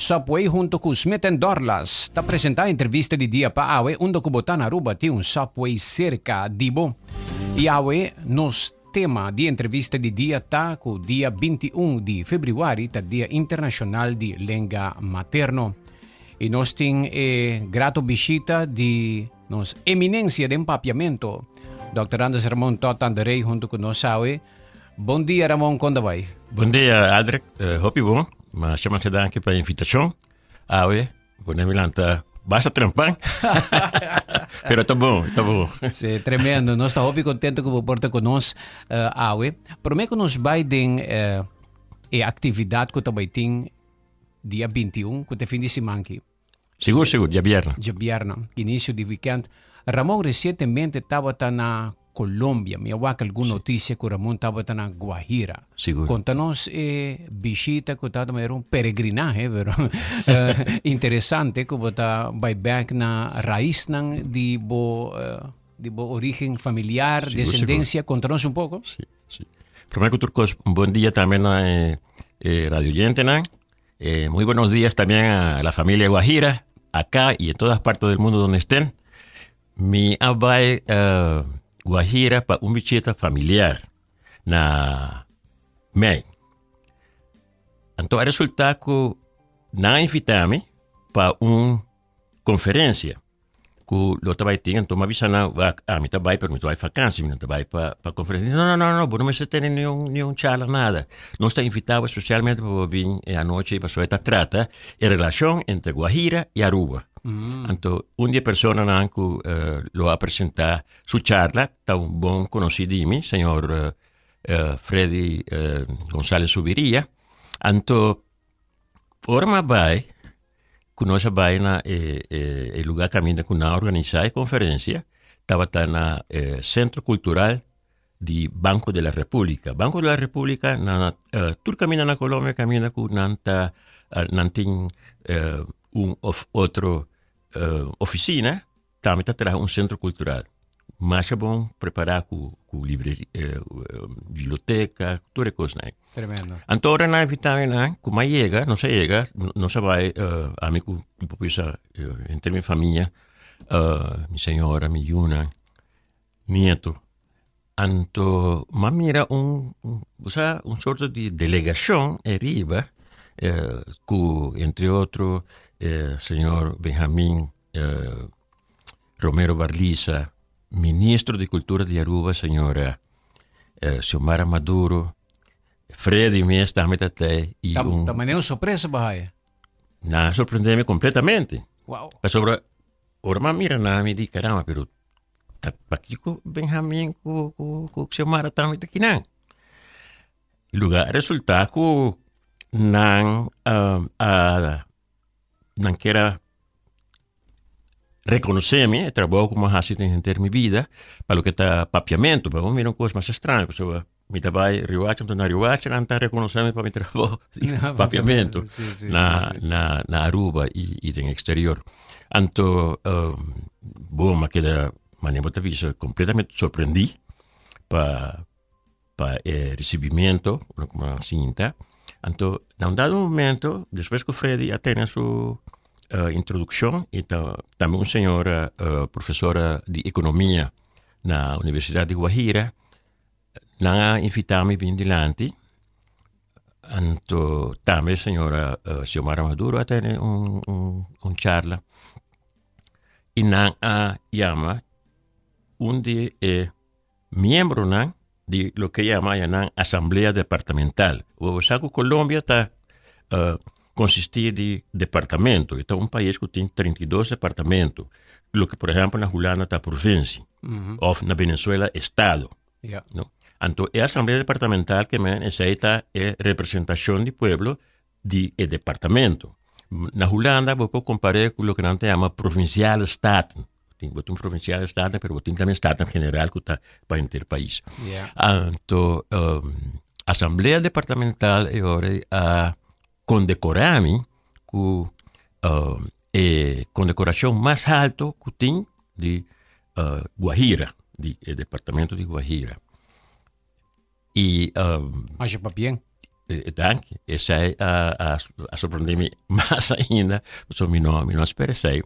Subway hunto cu Smith and Dorlas ta presenta entrevista di dia pa awe unda cu bo ta na Aruba tin un Subway cerca di bo. Y awe nos tema di entrevista di dia ta cu dia 21 di februari ta Dia Internacional di Lenga Materno. Y nos tin e grato bishita di nos eminencia den papiamento, Dr. Andres Ramon Todd Anderey hunto cu nos awe. Bon dia Ramon, kon ta bai? Bon dia Aldrich, uh, hopi bon. Masha masha danki pa invitacion. Awe, pone mi lanta basta trempan. Pero ta bon, ta bon. Sí, tremendo. Nos ta hopi contento ku bo por ta ku nos uh, awe. Prome ku nos bai den uh, e actividad ku ta bai tin dia 21, ku ta fin di siman ki. Sigur, sigur, djabièrnè. Djabièrnè, inicio di weekend. Ramon recientemente tabata na Colombia. Mi a wak algun noticia cu Ramon tabata na Guajira. Sigur. Conta nos e bishita cu tabata manera un peregrinahe, pero interesante cu bo ta bai bek na raisnan di bo di bo origen familiar, Sigur, descendencia. Conta nos un poco. Si, si. Prome cu tur cos, un bon dia tambe na e e radioyentenan. Eh, muy buenos días también a la familia Guajira, acá y en todas partes del mundo donde estén. Mi a bai uh, Guajira pa un bishita familiar na mei. Anto a resulta ku nan a invita mi pa un konferensia. ku lo ta bai tin, anto mi a bisa nan, wak, ami ta bai, pero mi ta bai vakansi, mi no ta bai pa pa konferensia. No, no, no, no, bo no mester tene ni un ni un charla, nada. Nos ta invitá bo spesialmente pa bo bin e anochi pasobra e ta trata e relashon entre Guajira i Aruba. Anto un di e personanan ku lo a presentá su charla ta un bon konosí di mi, señor Freddy Gonzales Zubiria. Anto ora mi a bai ku nos a bai na e e lugar kaminda ku nan a organisá e konferensia tabata na e Sentro Kultural di Banco de la República. Banco de la República na tur kaminda na Colombia kaminda ku nan ta nan tin un òf otro ofisina Tambe ta traha un sentro kultural masha bon prepará ku ku libre biblioteka, tur e kosnan ei. Tremendo. Anto ora nan a invitá mi nan, ku mi a yega, nos a yega, nos a bai ami ku mi por bisa henter mi famia, mi señora, mi yunan, nieto. Anto mi a mira un bo sa un sorto di delegashon ariba ku entre otro señor Benjamin Romero Barliza, ministro di Cultura di Aruba, señora Xiomara Maduro, Freddy mes tambe ta tei y un... Ta manera un sorpresa bo haya. Nan a sorprende mi completamente. Wow. Pasobra ora mi a mira nan mi di caramba pero ta pakiko Benjamin cu cu cu Xiomara tambe ta kinan. Lugar a resulta cu nan a nan kier a rekonosé mi e trabou ku mi a hasi den henter mi bida pa loke ta papiamentu. Pero bo mira un kos mas straño pasobra mi ta bai Riohacha anto na Riohacha nan ta rekonosé mi pa mi trabou di papiamentu na na na Aruba i den eksterior. Anto bo mi a keda manera bo ta bisa kompletamente sorprendí pa pa e risibimentu ora ku nan a sinta. Anto na un dado momento despues ku Freddy a tene su introdukshon i ta tambe un señora profesora di ekonomia na Universidat di Guajira nan a invita mi bin dilanti anto tambe señora Xiomara Maduro a tene un un charla i nan a yama un di e miembronan di loke yama ayanan asamblea departamental. Bo sa ku Colombia ta konsistí di departamento, e ta un pais ku tin 32 departamento, loke por ehèmpel na Hulanda ta provinsia òf na Venezuela estado. No? Anto e asamblea departamental ke men esei ta e representashon di pueblo di e departamento. Na Hulanda bo por kompar'é ku loke nan ta yama provinciale staten. Tin bo tin provinciale staten, pero bo tin tambe staten general ku ta pa henter pais. Anto asamblea departamental e ora ei a kondekorá mi ku e kondekorashon mas alto ku tin di Guajira, di e departamento di Guajira. I Masha papien. Danki. Esei a, a, a sorprendé mi mas ainda. So mi no, mi no a spera esei.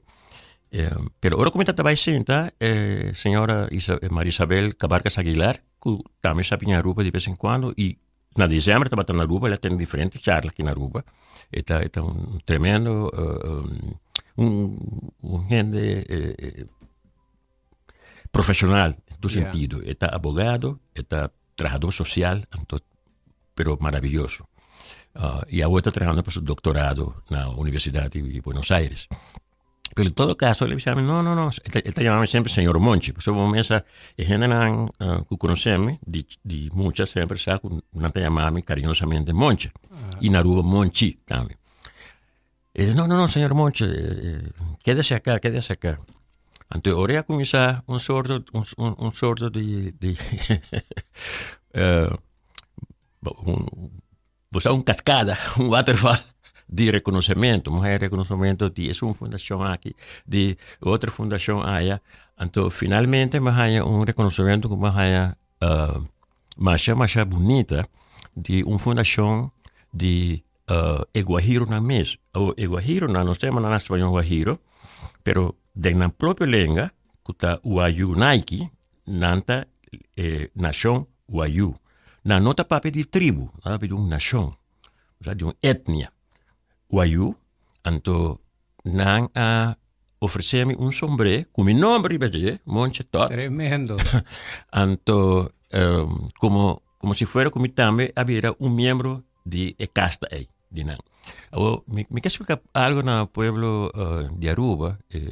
Eh, pero ora ku mi tata bai sinta, eh, señora Isa, eh, Maria Isabel Cabarcas Aguilar, ku tambe sa bin Aruba de vez en cuando, y na diciembre tabata na Aruba, el a tene diferente charla aki na Aruba. E ta, e ta un tremendo, eh, um, un, un hende eh, eh, profesional en tur sentido. E ta abogado, e ta trahador social, anto, pero maravilloso. Uh, y awor ta trahando pa su doctorado na Universidad de Buenos Aires. Pero en todo caso, el a bisa mi, no, no, no, el ta, el ta yama mi semper señor Monchi. Pasobra bo mesa, e hendenan uh, ku konosé mi, di, di mucha semper sa ku nan ta yama mi cariñosamente Monchi. Y na Aruba Monchi tambe. E no, no, no, señor Monchi, eh, quédese acá, quédese acá. Anto ora a kuminsá un sorto, un, un, un sorto di, di eh, un, bo sa un cascada, un waterval di reconocimiento. Mo haya reconocimiento di es un fundacion aki, di otro fundacion aya. Anto finalmente mi haya un reconocimiento ku mi haya uh, masha masha bunita di un fundacion di uh, e guajironan mes. O e guajironan, nos ta yama nan na spañol guajiro, pero den nan propio lenga, ku ta Wayunaiki, nan ta eh, nashon Wayu. Nan no ta papia di tribu, nan ta papia di un nashon, osea di un etnia. Wayu, anto nan a ofresé mi un sombré ku mi nomber riba dje, Monche Tot. Tremendo. Anto, um, como, como si fuera ku mi tambe a bira un miembro di e kasta ei, di nan. Awor, mi, mi ke splika algo na pueblo uh, di Aruba, eh,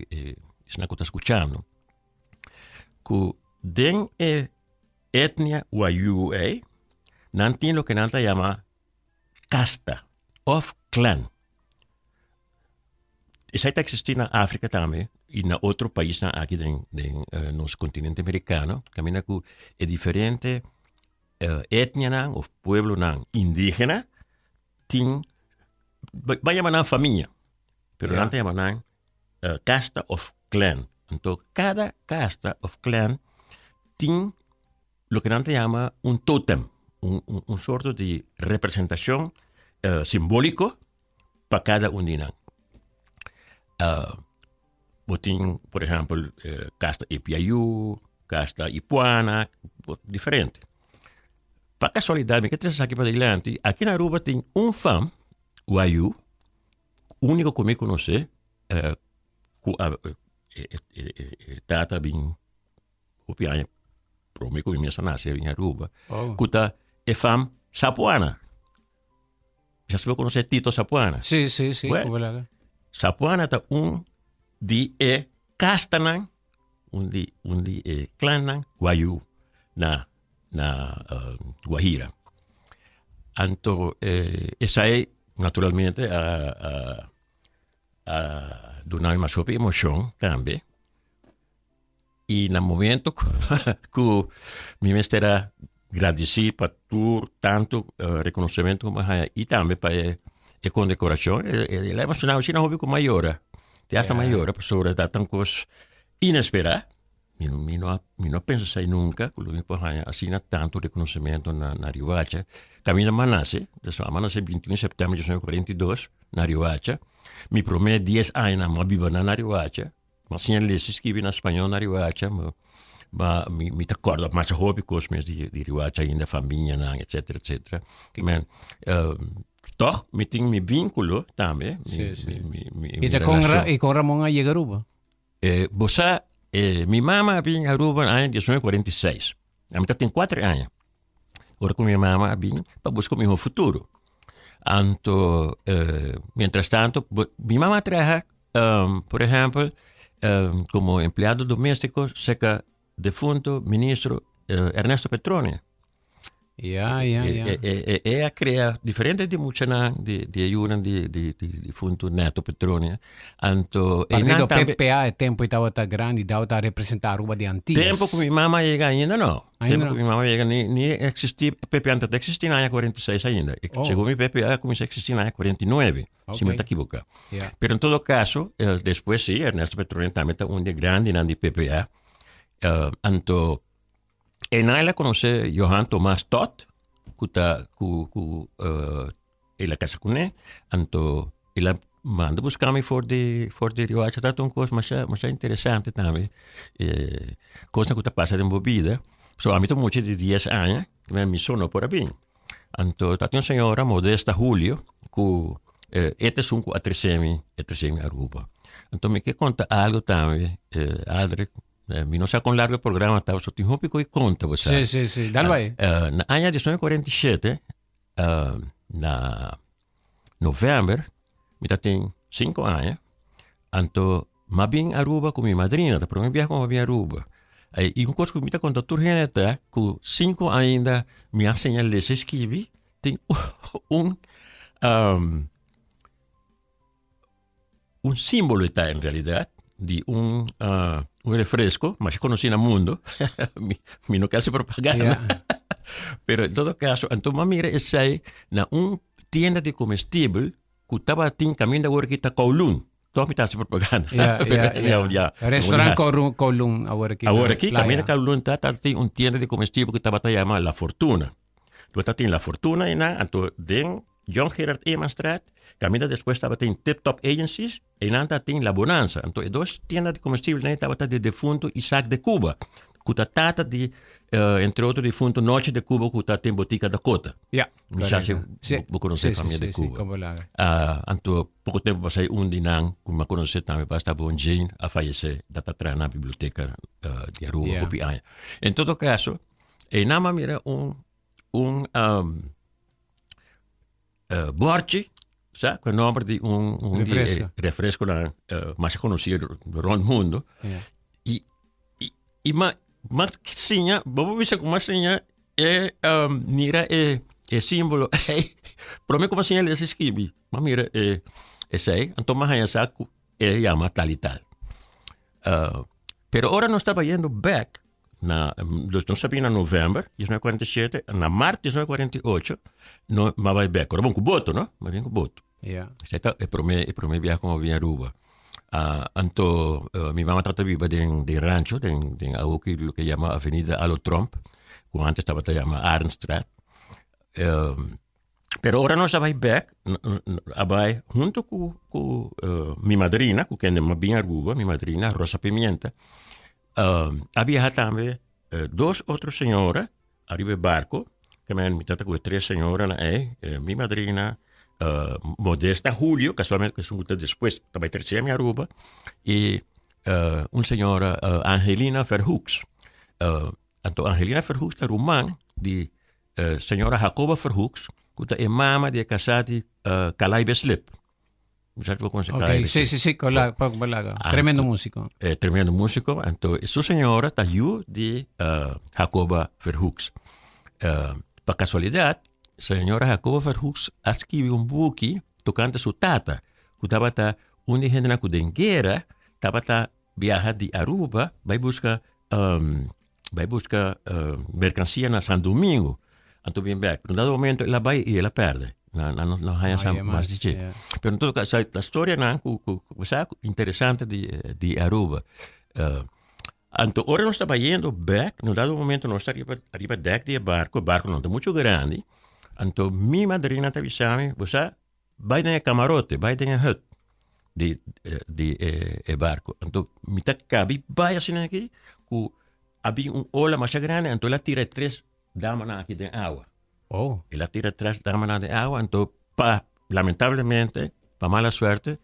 eh, esnan ku ta skuchando, ku den e etnia Wayuu ei, nan tin loke nan ta yama kasta òf klan. Esei ta eksistí na Afrika tambe i na otro paisnan aki den den nos kontinente amerikano, kaminda ku e diferente etnianan òf pueblonan indígena tin, ban yama nan famia, pero nan ta yama nan kasta òf klan. Anto kada kasta òf klan tin loke nan ta yama un totem, un un un sorto di representashon simboliko pa kada un di nan. Bo tin por ehèmpel kasta Epiayu, kasta Ipuana, diferente. Pa kasualidat mi ke trese esaki padilanti, aki na Aruba tin un fam Wayu, úniko ku mi konosé ku a e tata a bin hopi aña promé ku mi mes a nase den Aruba, ku ta e fam Sapuana. Ya bo konosé Tito Sapuana. Sí, sí, sí. Bueno, Sapuana ta un di e kastanan, un di, un di e klannan Wayuu na, na uh, Guajira. Anto eh, esai naturalmente a, a, a duna mi mas hopi emocion tambe. I na momento ku mi mester a gradisí pa tur tantu rekonosementu ku mi a haña i tambe pa e e kondekorashon, el a emoshoná asina hopi ku mi a yora. Te hasta mi a yora pasobra ta tan kos inesperá. Mi no mi no a mi no a pensa esei nunka ku lo mi por haña asina tantu rekonosementu na na Riohacha. Kaminda mi a nase, mi a nase binti un sèptèmber dies nuebe kuarenta i dos na Riohacha. Mi promé dies añanan mi a biba na na Riohacha. Mi a siña lesa i skibi na spañol na Riohacha, ma ma mi mi ta kòrda masha hopi kos mes di di Riohacha ainda, famianan etcetera etcetera. Ke men tòg mi tin mi vínkulo tambe, mi Sí, sí. mi mi mi I mi ta kon relashon. i kon Ramon a yega Aruba? Bo sa mi mama a bin Aruba na aña diesnuebe kuarenta i seis. Ami ta tin kuater aña. Ora ku mi mama a bin pa buska un mihó futuro. Anto mientras tanto mi mama a traha por ehèmpel komo empleado doméstiko serka defunto ministro Ernesto Petronia. Ya, ya, ya. E a krea diferente di muchanan di di e yunan di di di difunto Neto Petronia. Anto einan Partido tambe PPA e tempo ei tabata grandi, tabata a representá Aruba di Antillas. Tempo ku mi mama a yega ainda no. Ainda Tempo ku mi mama a yega ni ni eksistí PPA no tabata eksistí na aña 46 ainda. Oh. Segun mi PPA a kuminsá eksistí na aña 49, si mi no ta ekiboká. Ya. Pero en todo kaso, despues sí, Ernesto Petronia tambe ta un di e grandinan di PPA. Anto Einan el a konosé Johan Tomas Todt. ku ta ku ku uh, el a kasa kuné, anto el a manda buska mi for di for di Riohacha. Ta un kos masha masha interesante tambe, eh, kosnan ku ta pasa den bo bida. So ami ta mucha di dies aña, mi so no por a bin. Anto ta tin un señora, Modesta Julio, ku eh, e ta esun ku a trese mi, a trese mi Aruba. Anto mi ke konta algo tambe, eh, Aldrich, eh, mi no sa kon largo e programa ta, so tin hopi ku e konta, bo sa. Sí, sí, sí. Dal bai. Eh, na aña 1947, eh, na november, mi ta tin 5 aña, anto m'a bin Aruba ku mi madrina, ta prome biaha ku m'a bin Aruba. I un kos ku mi ta konta tur hende ta ku 5 ainda mi a siña lesa i skibi, tin un un simbolo e ta en realidad di un un refresco masha konosí na mundo, mi no ke hasi propaganda, pero en todo caso anto mi a mira esei na un tienda di comestibel ku tabatin kaminda awor aki ta Kowloon. Tòg mi ta hasi propaganda. Ja, ja, ja. Ja, Restaurant Kowloon, Kowloon awor aki. Awor aki kaminda Kowloon ta, tabatin un tienda di comestibel ku tabata yama La Fortuna. Tabata tin La Fortuna einan, anto den John Gerard Emanstraat, kaminda despues tabatin Tip Top Agencies, einan tabatin La Bonanza. Anto e dos tienda di comestibel ei tabata di defunto Isaac de Cuba, ku ta tata di, entre otro, difunto Noche de Cuba ku ta tin Botica Dakota. Ja, Mi sa si Sí. bo konosé Sí, sí, famia de sí, sí, Cuba. como la- Ah, anto poko tempo pasá un di nan ku mi a konosé tambe basta bon Jane a fayesé, dat a traha na biblioteka di Aruba hopi aña. En todo caso, einan mi a mira un un um, bòrchi, sa, ku e nòmber di un un di e Refresco. refresconan mas konosí rònt mundo. I i i m'a m'a siña, bo por bisa ku m'a siña e mira e e símbolo ei, promé ku m'a siña lesa i skibi, m'a mira e esei, anto m'a haña sa ku e yama tal i tal. Pero ora nos taba yendo bèk na nos nos a bini na novèmber 1947, na mart 1948 no m'a bai bèk, ora bon ku boto no, m'a bin ku boto. Esei ta e promé e promé biaha ku m'a bin Aruba. Anto mi mama tabata biba den den rancho den den awoki loke yama Avenida Alo Tromp ku antes tabata yama Arendstraat. Pero ora nos a bai bek a bai hunto ku ku mi madrina ku kende m'a bin Aruba, mi madrina Rosa Pimienta a biaha tambe dos otro señora ariba e barco, ke men mi tata ku e tres señoranan ei, mi madrina Modesta Julio, kasualmente ku esun ku ta despues ta bai trese mi Aruba, i un señora Angelina Verhoeks. Anto Angelina Verhoeks ta ruman di señora Jacoba Verhoeks, ku ta e mama di e kasá di Kalai Beslip. Mi sa ku bo konosé Kalai Ok, sí, Beslip. sí, sí, Kola, Paco Balaga. Tremendo músico. Tremendo músico. Anto su señora ta yu di Jacoba Verhoeks. Pa kasualidat, señora Jacoba Verhoeks a skibi un buki tokante su tata, ku tabata un di hendenan ku den guera tabata biaha di Aruba bai buska bai buska merkansia na San Domingo anto bin bek. Un dado momento el a bai i el a pèrdè. Nan nan no haña sa mas di dje. Pero en todo caso ta storianan ku ku ku sa interesante di di Aruba. Anto ora nos ta bayendo bek un dado momento nos ta riba riba dèk di e barko, e barko no ta muchu grandi, anto mi madrina ta bisa mi, bo sa Bai den e kamarote, bai den e hut di di e e barko. Anto mi ta kabi bai asina aki ku a bin un ola masha grandi, anto el a tira e tres damanan aki den awa. Oh. El a tira e tres damanan den awa, anto pa lamentablemente, pa mala suerte,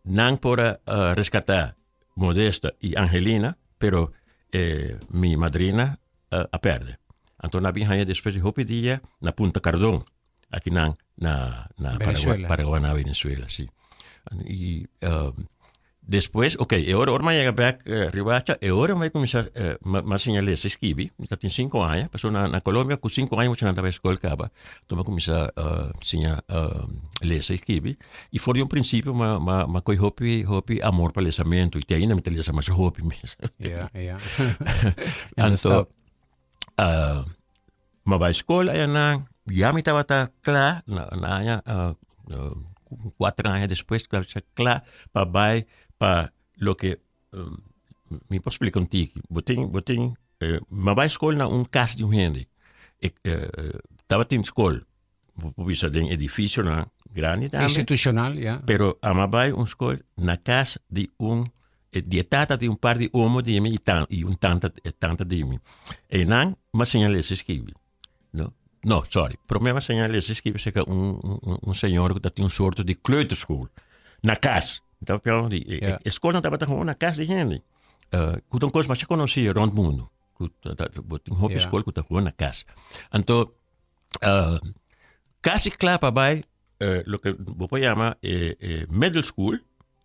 nan por a reskatá Modesta i Angelina, pero e mi madrina a pèrdè. Anto nan a bin haña despues di hopi dia na Punta Cardón. Aki nan na na Venezuela. Paraguay, na Venezuela, sí. Y despues, ok, e ora ora mi a yega bek Riohacha, e ora mi a kuminsá mi a siña lesa i skibi, mi ta tin sinku aña, pasobra na na Colombia ku sinku aña muchanan ta bai skol kaba, enton mi a kuminsá siña lesa i skibi, i for di un prinsipio mi a mi a kohe hopi hopi amor pa lesamentu, i te ainda mi ta lesa masha hopi mes. Ja, ja. Anto Mi a bai skol ayanan, ya mi tabata kla na na aña kuater aña despues tabata kla pa bai pa loke mi por splika un tiki. Bo tin bo tin mi a bai skol na un kas di un hende. Tabatin skol, bo por bisa den edificionan grandi tambe. Institucional, ja. Pero a mi a bai un skol na kas di un, di e tata di un par di omo di mi i un tanta, tanta di mi. Einan mi a siña lesa i skibi. No, no, sorry. Promé mi a siña lesa i skibi serka un, un, un señor ku ta tin un sorto di kleuterschool na kas. Mi tabata papia di e skolnan tabata gewoon na kas di hende. Ku ta un kos masha konosí rònt mundu. Ku ta ta bo tin hopi skol ku ta gewoon na kas. Anto kasi kla pa bai loke bo por yama e middle school,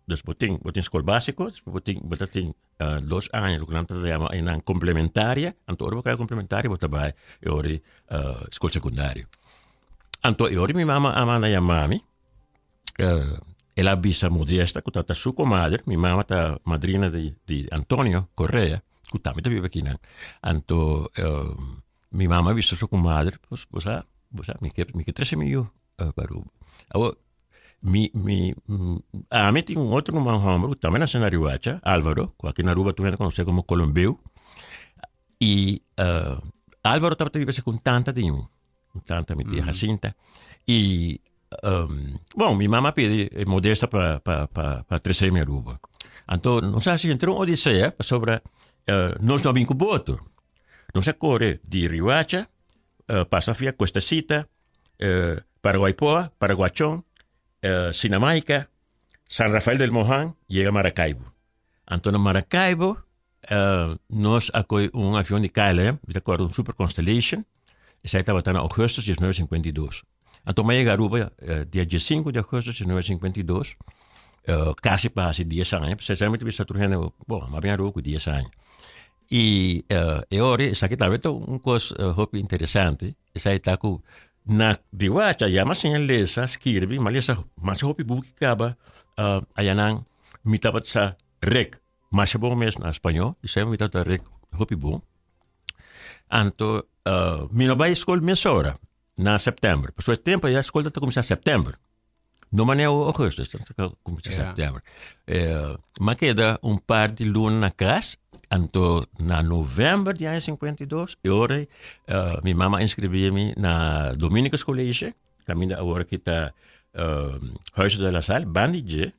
dus bo tin bo tin skol básiko, despues bo tin bo ta tin dos aña loke nan ta yama einan komplementaria, anto ora bo kai komplementaria bo ta bai e ora skol sekundario. Anto e ora mi mama a manda yama mi, el a bisa Modesta ku tabata su komader, mi mama ta madrina di di Antonio Correa ku tambe ta biba akinan, anto mi mama a bisa su komader pues bo sa bo sa mi ke mi ke trese mi yu pa Aruba. Awor mi mi ami tin un otro ruman homber ku tambe nase na Riuacha, Alvaro, ku aki na Aruba tur hende konosé komo Colombeu i Alvaro tabata biba ku un tanta di mi. Mi tanta, mi tia Jacinta. Y, um, bon, mi mama pidi eh, Modesta pa, pa, pa, pa trece mi Aruba. Anto, nos a haci henter un odisea pasobra eh, nos no a bin cu boto. Nos a core di Riuacha, eh, pasa via Cuestacita, eh, Paraguaypoa, Paraguachón, eh, Sinamaica, San Rafael del Moján, yega Maracaibo. Anto na Maracaibo, Nos a koe un avion di KLM, mi ta kòrda un Super Constellation, esei tabata na augustus 1952. Anto mi a yega Aruba dia diesinku di augustus 1952, kasi pa hasi dies aña, pasobra esei mi ta bisa tur hende, bo, mi a bin Aruba ku dies aña. I e ora esaki tambe ta un kos hopi interesante, esei ta ku na Riwacha ya mi a siña lesa, skirbi, mi a lesa masha hopi buki kaba ayanan mi tabata sa rek. Masha bon mes na spañó, i semper mi tabata rek hopi bon. Anto mi no bai skol mesora na sèptèmber, pasobra e tempu ya skol ta kuminsá sèptèmber, no manera awo ougùstùs, ta kuminsá sèptèmber. Mi a keda un par di luna na kas, anto na novèmber di aña 52 e ora ei mi mama a inskribí mi na Dominicus College, kaminda awor aki ta Huize de la Salle, banda di dje.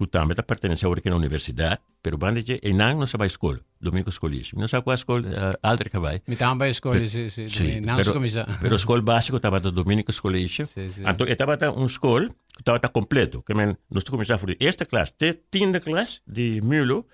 ku tambe ta pertenesé awor aki na universidat, pero banda dje einan nos a bai skol, Dominicus College. Mi no sa kua skol Aldrich a bai. Mi tambe bai skol, si, si, Sí, nan pero, kuminsá. pero skol básiko tabata Dominicus College. Sí, sí. Anto e tabata un skol ku tabata kompleto. Ke men nos ta kuminsá for di eerste klas te tiende klas di mulo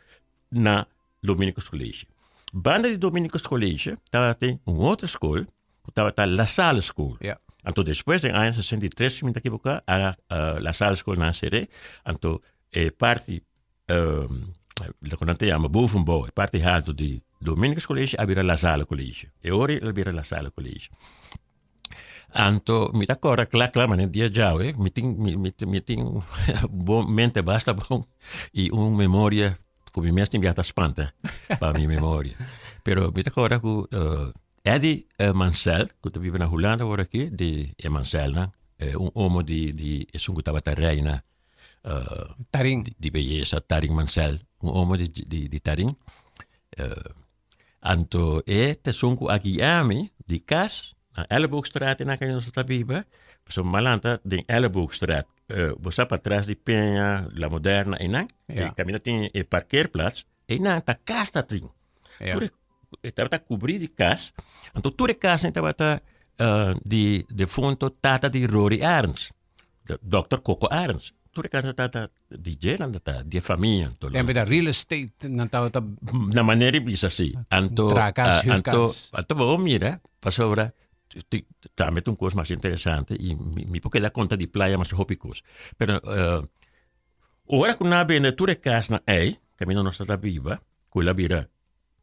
na Dominicus College. Banda di Dominicus College tabatin un otro skol ku tabata La Salle School. Ja. Anto despues den aña 63, si mi ta ekivoká, a uh, La Salle School na seré. Anto e parti um, loke nan ta yama bovenbouw, e parti halto di Dominicus College a bira La Salle College. E ora el a bira La Salle College. Anto mi ta kòrda kla kla manera dia djawe, mi tin mi mi mi tin bon mente basta bon i un memoria ku mi mes tin bia ta spanta pa mi memoria. Pero mi ta kòrda ku Eddie Mansell ku ta biba na Hulanda awor aki di e Mansellnan, un omo di di esun ku tabata reina Tarin. di beyesa Tarin Mansell, un omo di di di Tarin. Anto e ta esun ku a guia mi di kas na Elleboogstraat na kaminda nos ta biba, pasobra mi a lanta den Elleboogstraat. Bo sa patras di Peña, La Moderna einan, Ja. kaminda tin e parkeerplaats, einan ta kas ta tin. Ja. Tur e tabata kubrí di kas, anto tur e kasnan tabata di defunto tata di Rory Arends. Dòkter Coco Arends. Tur e kasa ta di dje nan ta di e famia. Anto Tempo da real estate nan tabata Na manera di bisa si. Anto Traha kas, huur anto kas. anto bo mira pasobra tambe ta un kos mas interesante i mi mi por keda konta di playa mas hopi kos. Pero ora ku nan a bende tur e kasnan ei kaminda nos ta biba ku el a bira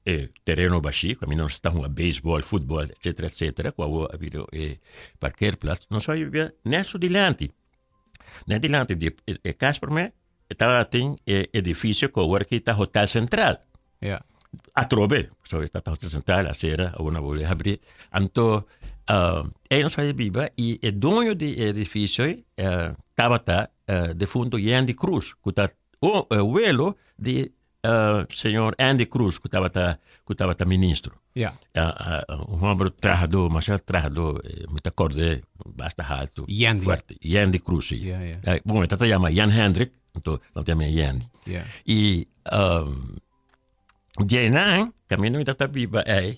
e tereno bashí, kaminda nos ta hunga beisbòl, futbòl, etsetera, etsetera, ku awor a bira e parkeerplaats, nos a bira nèt su dilanti. Nèt dilanti di e kas promé e tabatin e edifisio ku awor aki ta Hotel Central. Ja. Atrobe, pasobra e tabata Hotel Central, a sera, awor nan a bolbe habrí. Anto ei nos a biba i e doño di e edifisio ei tabata defunto Yandy Cruz, ku ta welo di señor Andy Cruz ku tabata ku tabata ministro. Ja. Un homber trahador, masha trahador, mi ta korde basta haltu. Yandy. Fuerte. Yandy Cruz, sí. Ja, ja. Bon, mi tata yama Jan Hendrik, anto nan ta yama Yandy. Ja. I um, djenan, kaminda mi tata biba ei,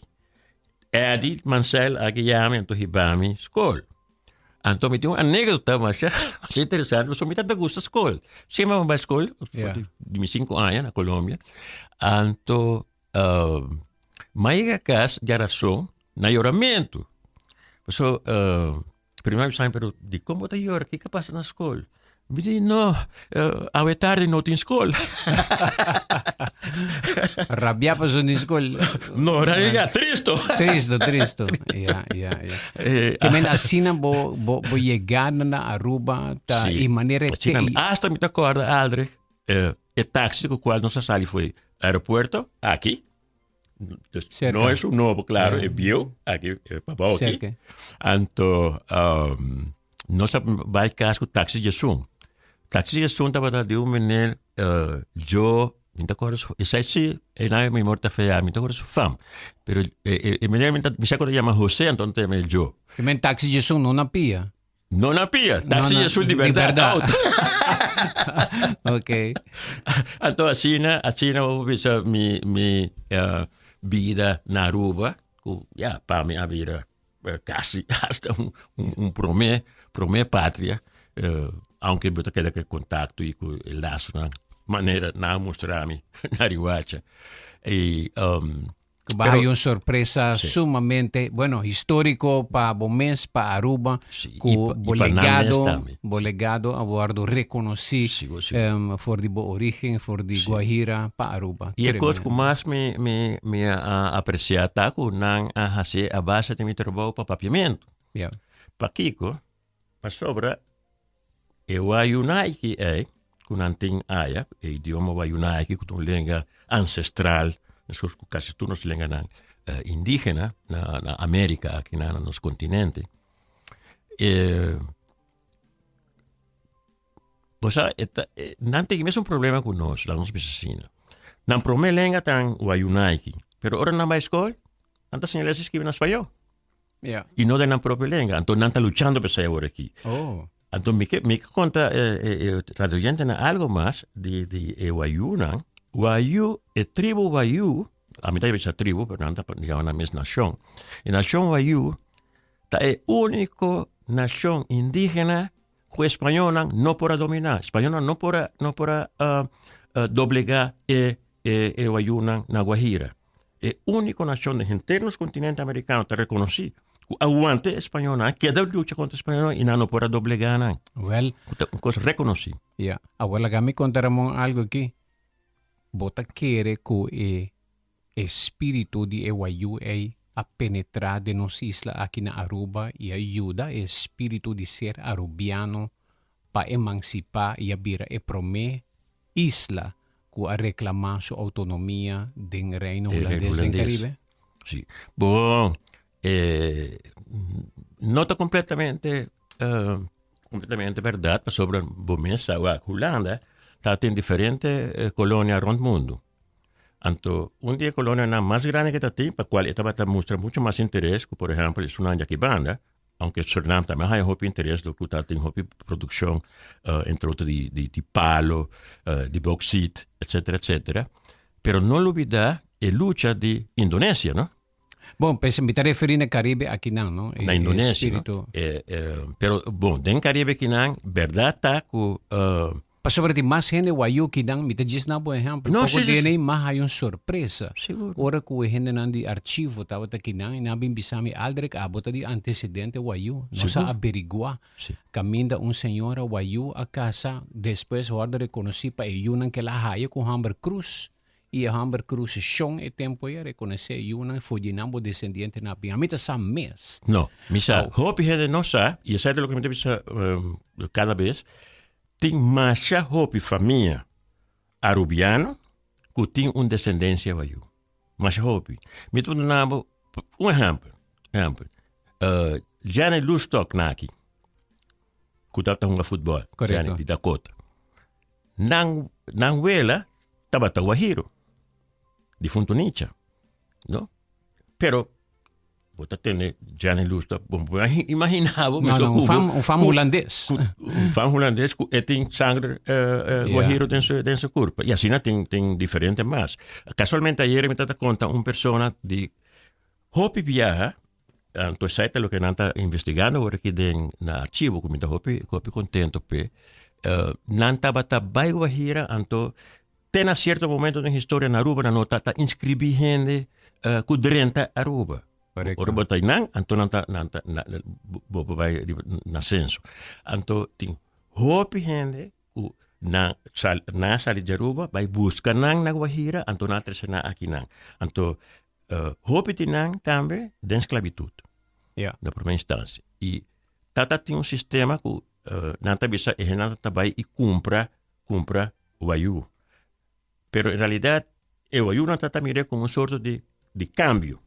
Eddie Mansell a guia mi anto hiba mi skol. Anto mi tin un anécdota masha, masha interesante, pasobra mi tata gusta skol. Semper mi bai skol, Ja. di mi sinku aña na Colombia. Anto Mi a yega kas djarason na yoramentu. Paso prima mi bisa mi pero dikon bo ta yora? Kiko a pasa na skol? Mi di no, awe tardi no tin skol. Rabia paso tin skol. No, rabia, tristo. Tristo, tristo. Ya, ya, ya. Ke men asina bo bo bo yegada na Aruba ta Sí. i manera Asina te mi, hasta mi ta kòrda Aldrich, E taxi cu cual nos a sali foi aeropuerto, aki. Dus Cerca. no es un nobo, claro, Ja. e bieu, aki, e pabao aki. Cerca. Anto, nos a bai cas cu taxi Jesun. Taxi Jesun tabata di un meneer, Joe, mi ta acorda su, esai si, e nan mi mor ta fea, mi ta acorda su fam. Pero e meneer mi ta, mi sa cu ta yama Jose, anto ta yama Joe. E men taxi Jesun no na pia. No na pia, taxi No, no, azul di di berdad, berdad. auto. Ok. Anto asina, asina bo bisa mi, mi eh, bida na Aruba, ku ya, pa mi a bira eh, kasi hasta un, un, un prome, prome patria, eh, aunke bo ta keda ku e kontakto i ku e lasonan, manera nan a mustra mi na Riwacha. I, um, Cu baha un sorpresa sumamente, bueno, historico pa bo mes, pa Aruba, Sí, cu y pa- bo y pa nan mes legado, tambe. bo legado a wordo reconoci Sigur, sigur. for di bo origen, for di Guajira pa Aruba. Y e cos cu Tremendo. mas mi, mi, mi a, a aprecia ta cu nan a haci a base di mi trabou pa Papiamento. Ja. Pakico? Pasobra e Wayunaiki ei, ku nan tin aya, e idioma Wayunaiki ku ta un lenga ancestral, meskos ku kasi tur nos lenganan indigena na na Amerika aki na nos kontinente. E bo sa e ta nan tin e mesun problema ku nos, laga nos bisa asina. Nan prome lenga ta Wayunaiki, pero ora nan bai skol, nan ta siña lesa i skibi na spañó. Ja. I no den nan propio lenga. Anto nan ta luchando pa esei awor aki. Oh. Anto mi ke mi ke konta e e e radioyentenan algo mas di di e Wayunan. Wayu, e tribu Wayu, a mi ta bisa tribu, pero nan ta yama nan mes nashon. E nashon Wayu ta e úniko nashon indígena ku e spañolnan no por a dominá. Spañolnan no por a no por a doblegá e e e Wayunan na Guajira. E úniko nashon den henter nos kontinente amerikano ta rekonosí ku aguante e spañolnan, a keda lucha kontra e spañolnan i nan no por a doblegá nan. Wel. Ku ta un kos rekonosí. Ya. Awor laga mi konta Ramon algu aki. Bo ta kere ku e espíritu di e Wayuu ei a penetrá den nos isla aki na Aruba i a yuda e espíritu di ser arubiano pa emansipá i a bira e promé isla ku a reklamá su outonomia den Reino Hulandes den Karibe? Sí. Bon, no ta kompletamente kompletamente bèrdat pasobra bo mes sa wak Hulanda tabatin diferente kolonia rònt mundu. Anto un di e kolonianan mas grandi ke ta tin pa kual e tabata mustra muchu mas interes ku por ehèmpel esunnan di aki banda Aunke Surinam tambe a haña hopi interes dor ku ta tin hopi produkshon entre otro di di palo, di bauxit, etcetera etcetera. Pero no lubida e lucha di Indonesia no. Bon, p'esei mi ta referí na Caribe akinan no, Na Indonesia no. Pero bon den Caribe akinan bèrdat ta ku Pasobra tin mas hende wayú ki nan, mi ta djis na bo ehèmpel, No, poko sí, sí, dene sí. m'a haña un sorpresa. Sigur. Ora ku e hendenan di archivo tabata kinan i nan a bin bisa mi, Aldrich, abo ta di antesedente wayú. Nos a Sigur. averiguá Sí. kaminda un señora wayú a kasa, despues wòrdu rekonosí pa e yunan ku el a haya ku hòmber Cruz. I e hòmber Cruz shon e tempu ei a rekonosé e yunan for di nan bo desendientenan a bin. Ami ta sa mes. No, mi sa. Au. Hopi hende no sa, i esei ta loke mi ta bisa kada bes, Tin masha hopi famia arubiano ku tin un desendensia wayú. Masha hopi. Mi ta duna bo un ehèmpel. Ehèmpel. Gianni Loestok naki, ku tabata hunga futbòl. Korekto. Gianni di Dakota. Nan, nan wela tabata wahiro, di Funtunicha, no? Pero bo ta tene Gianni Luz ta bo por imagina bo No, no, un fam, un fam hulandes. Un fam hulandes ku e tin sangre uh, uh, guajiro den su, den su kurpa. I asina tin, tin diferente mas. Casualmente ayer mi tata konta un persona di hopi biaha, anto esei ta loke nan ta investigando awor aki den na archivo ku mi ta hopi, hopi kontento p'e. Uh, nan tabata bai Guajira anto Te na cierto momento den historia na Aruba nan no ta ta inscribi hende uh, ku drenta Aruba. Correcto. Ora bo ta nan, anto nan ta nan ta na, bo bo bai riba na censo. Anto tin hopi hende ku nan sal nan sali di Aruba bai buska nan na Guajira, anto nan a trese nan aki nan. Anto uh, hopi di nan tambe den sklabitut. Ja. Na prome instancia. I tata tin un sistema ku uh, nan ta bisa e hendenan ta bai i kumpra kumpra wayú. Pero en realidad e wayú nan ta mir'é komo un sorto di di kambio.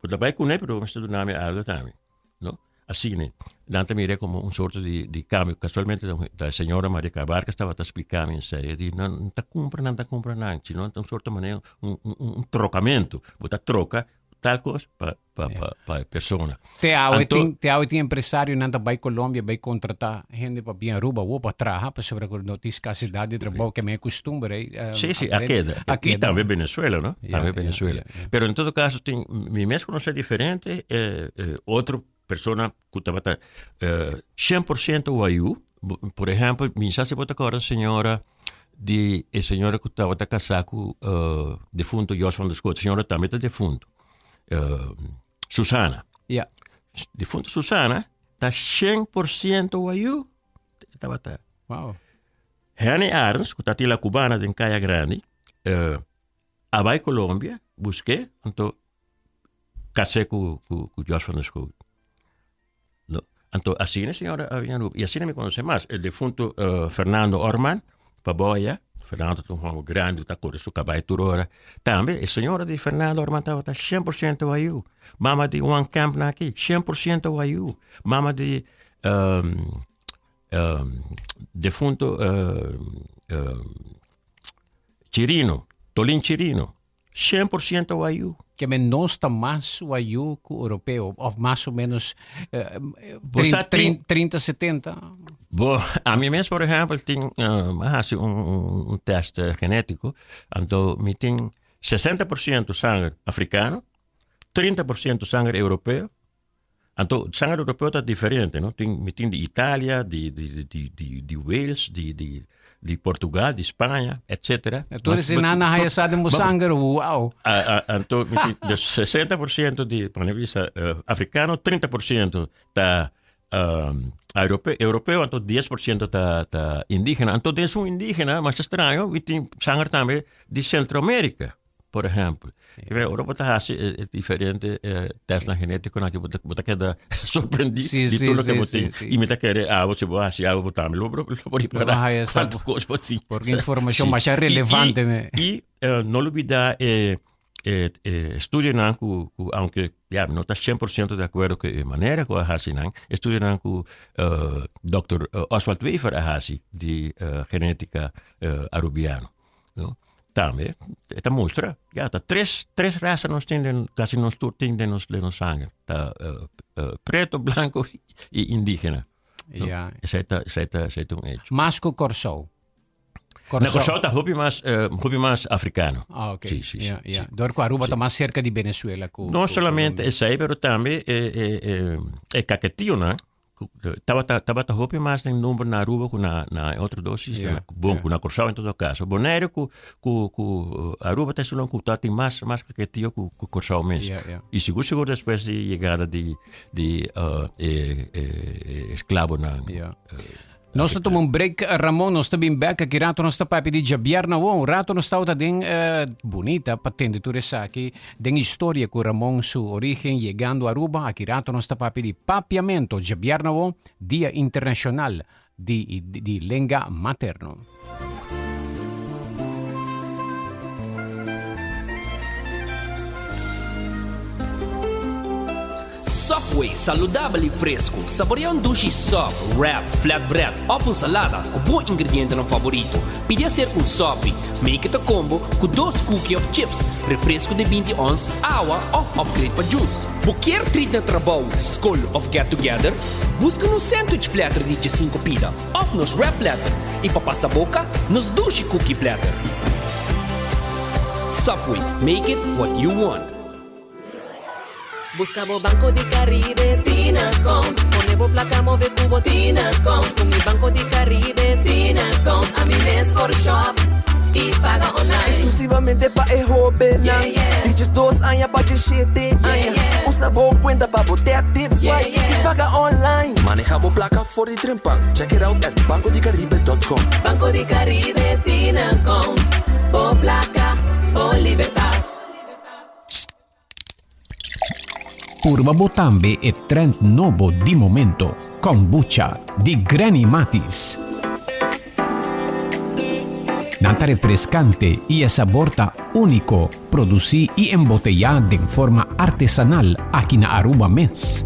Bo ta bai kuné pero bo mester duna mi algo tambe, no? Asina nan ta mir'é komo un sorto di di kambio. Kasualmente ta señora Maria Cabarcas tabata splika mi esei, e di nan no ta kumpra nan ta kumpra nan, sino ta un sorto manera un un un trokamentu. Bo ta troka tal kos pa pa pa pa e persona. Te awe tin te awe tin empresarionan ta bai Colombia bai contrata hende pa bin Aruba awor pa traha pasobra cu no tin scasidad di trabou ke men e custumber ey. Si si a keda a y keda. tambe Venezuela no Ya tambe ya Venezuela ya ya. pero en todo caso tin mi mes conoce diferente otro persona cu tabata 100% Wayuu por ehempel mi sa si bo ta corda señora di e señora cu tabata casa cu defunto Jos van der Schoot señora tambe ta defunto. Susana. Ja. Difunto Susana ta 100% Wayuu. Tabata. Wow. Henny Arns, ku tati la cubana den Kaya Grandi, uh, a bai Colombia, busqué, anto casé ku, ku, ku Jos van der Schoot. No. Anto asina señora a bin Aruba. Y asina mi conoce mas. El defunto uh, Fernando Orman, pa boya. Fernando ta un homber grande, ta corre su caballo tur ora. Tambe, e señora di Fernando Orman tabata 100% Wayuu. Mama di Juan Camp na aki, 100% Wayuu. Mama di um, um, defunto uh, um, Chirino, Tolin Chirino. 100% Wayuu. Ke men nos ta mas Wayuu ku Europeo, of mas o menos Bo sa tin- 30, 70? Bo, ami mes, por ehempel, tin, uh, a hasi un, un, un test eh, genético. Anto, mi tin 60% sanger africano, 30% sanger europeo, Anto sanger europeo ta diferente, no? Tin, mi tin di Italia, di, di, di, di, di Wales, di, di, di Portugal, di Spaña, etcétera. E tur esei nan a haya sa den bo sanger, wow. Anto mi tin de 60% di, pa mi bisa, eh, africano, 30% ta um, europeo, europeo, anto 10% ta, ta indígena. Anto den su indígena, mas extraño, mi tin sanger tambe di Centroamérica. Por ehempel. Yeah. Ora bo ta hasi e, e diferente eh, testnan genético ki bo ta, bo ta keda sorprendí Sí, di sí, tur loke sí, bo sí, tin. sí. I mi ta kere abo, si bo hasi abo bo tambe lo, lo, lo por Lo ripará haya sa cuanto cos bo tin. Porque información Sí. masha I, relevante i, me. i eh, no lubida e e, e estudionan ku, ku aunque ya, no ta 100% de acuerdo ku e manera ku a hasi nan, estudionan ku eh, Dr. Oswald Wever a hasi di eh, genética eh, arubiano. No? Tambe, e ta mustra, ja, ta tres, tres raza nos tin den, casi nos tur tin den nos, den nos sanger. Ta uh, uh, preto, blanco y indígena. No? Ja. Esei ta, esei ta, esei ta un hecho. Mas ku Kòrsou. Na Kòrsou ta hopi mas, uh, hopi mas africano. Ah, ok. Sí, sí, Ja, sí, ja. sí. Door ku Aruba ta mas cerca di Venezuela ku No ku solamente Colombia. esei, pero tambe e, e, e, e caquetionan Tabata tabata hopi mas den number na Aruba ku na na e otro dos isla. Ja, Bon, ja. ku na Kòrsou en todo kaso. Boneiru ku ku ku Aruba ta esun ku tatin mas mas kaketio ku ku Kòrsou mes. Ja, ja. I sigur sigur despues di yegada di di e e esklabonan. Ja. Nos ta tuma un break, Ramon, nos ta bin bek. Aki rato nos ta papia di djabièrnè awor. Un rato nos tabata den bunita pa tende tur esaki den historia ku Ramon su origen yegando Aruba. Aki rato nos ta papia di papiamento djabièrnè awor, Dia Internashonal di di Lenga Materno. Subway, saludabel y fresco. Saborea un dushi sub, wrap, flatbread of un salada cu bo ingredientenan favorito. Pidi acerca un sopi. Make it a combo cu dos cookie of chips, refresco di binti ons, awa of upgrade pa juice. Bo kier treat na trabou, scol of get together? Busca nos sandwich platter di diesinco pida of nos wrap platter y pa pasa boca, nos dushi cookie platter. Subway, make it what you want. Busca bo Banco di Caribe tin account. Pone bo placa move cu bo tin account. Cu mi Banco di Caribe tin account. Ami mes por shop y paga online. Exclusivamente pa e hobennan. Yeah, yeah. Di 12 aña pa 17 aña. Yeah. Usa bo cuenta pa bo tap, tip, swipe Yeah, yeah. y paga online. Maneha bo placa for di trempan. Check it out at bancodicaribe.com. Banco di Caribe tin account. Bo placa, bo libertad. Purba bo tambe e trend nobo di momento, Kombucha di Granny Matis. Nan ta refrescante y e sabor ta unico, produci y embotella den forma artesanal aki na Aruba mes.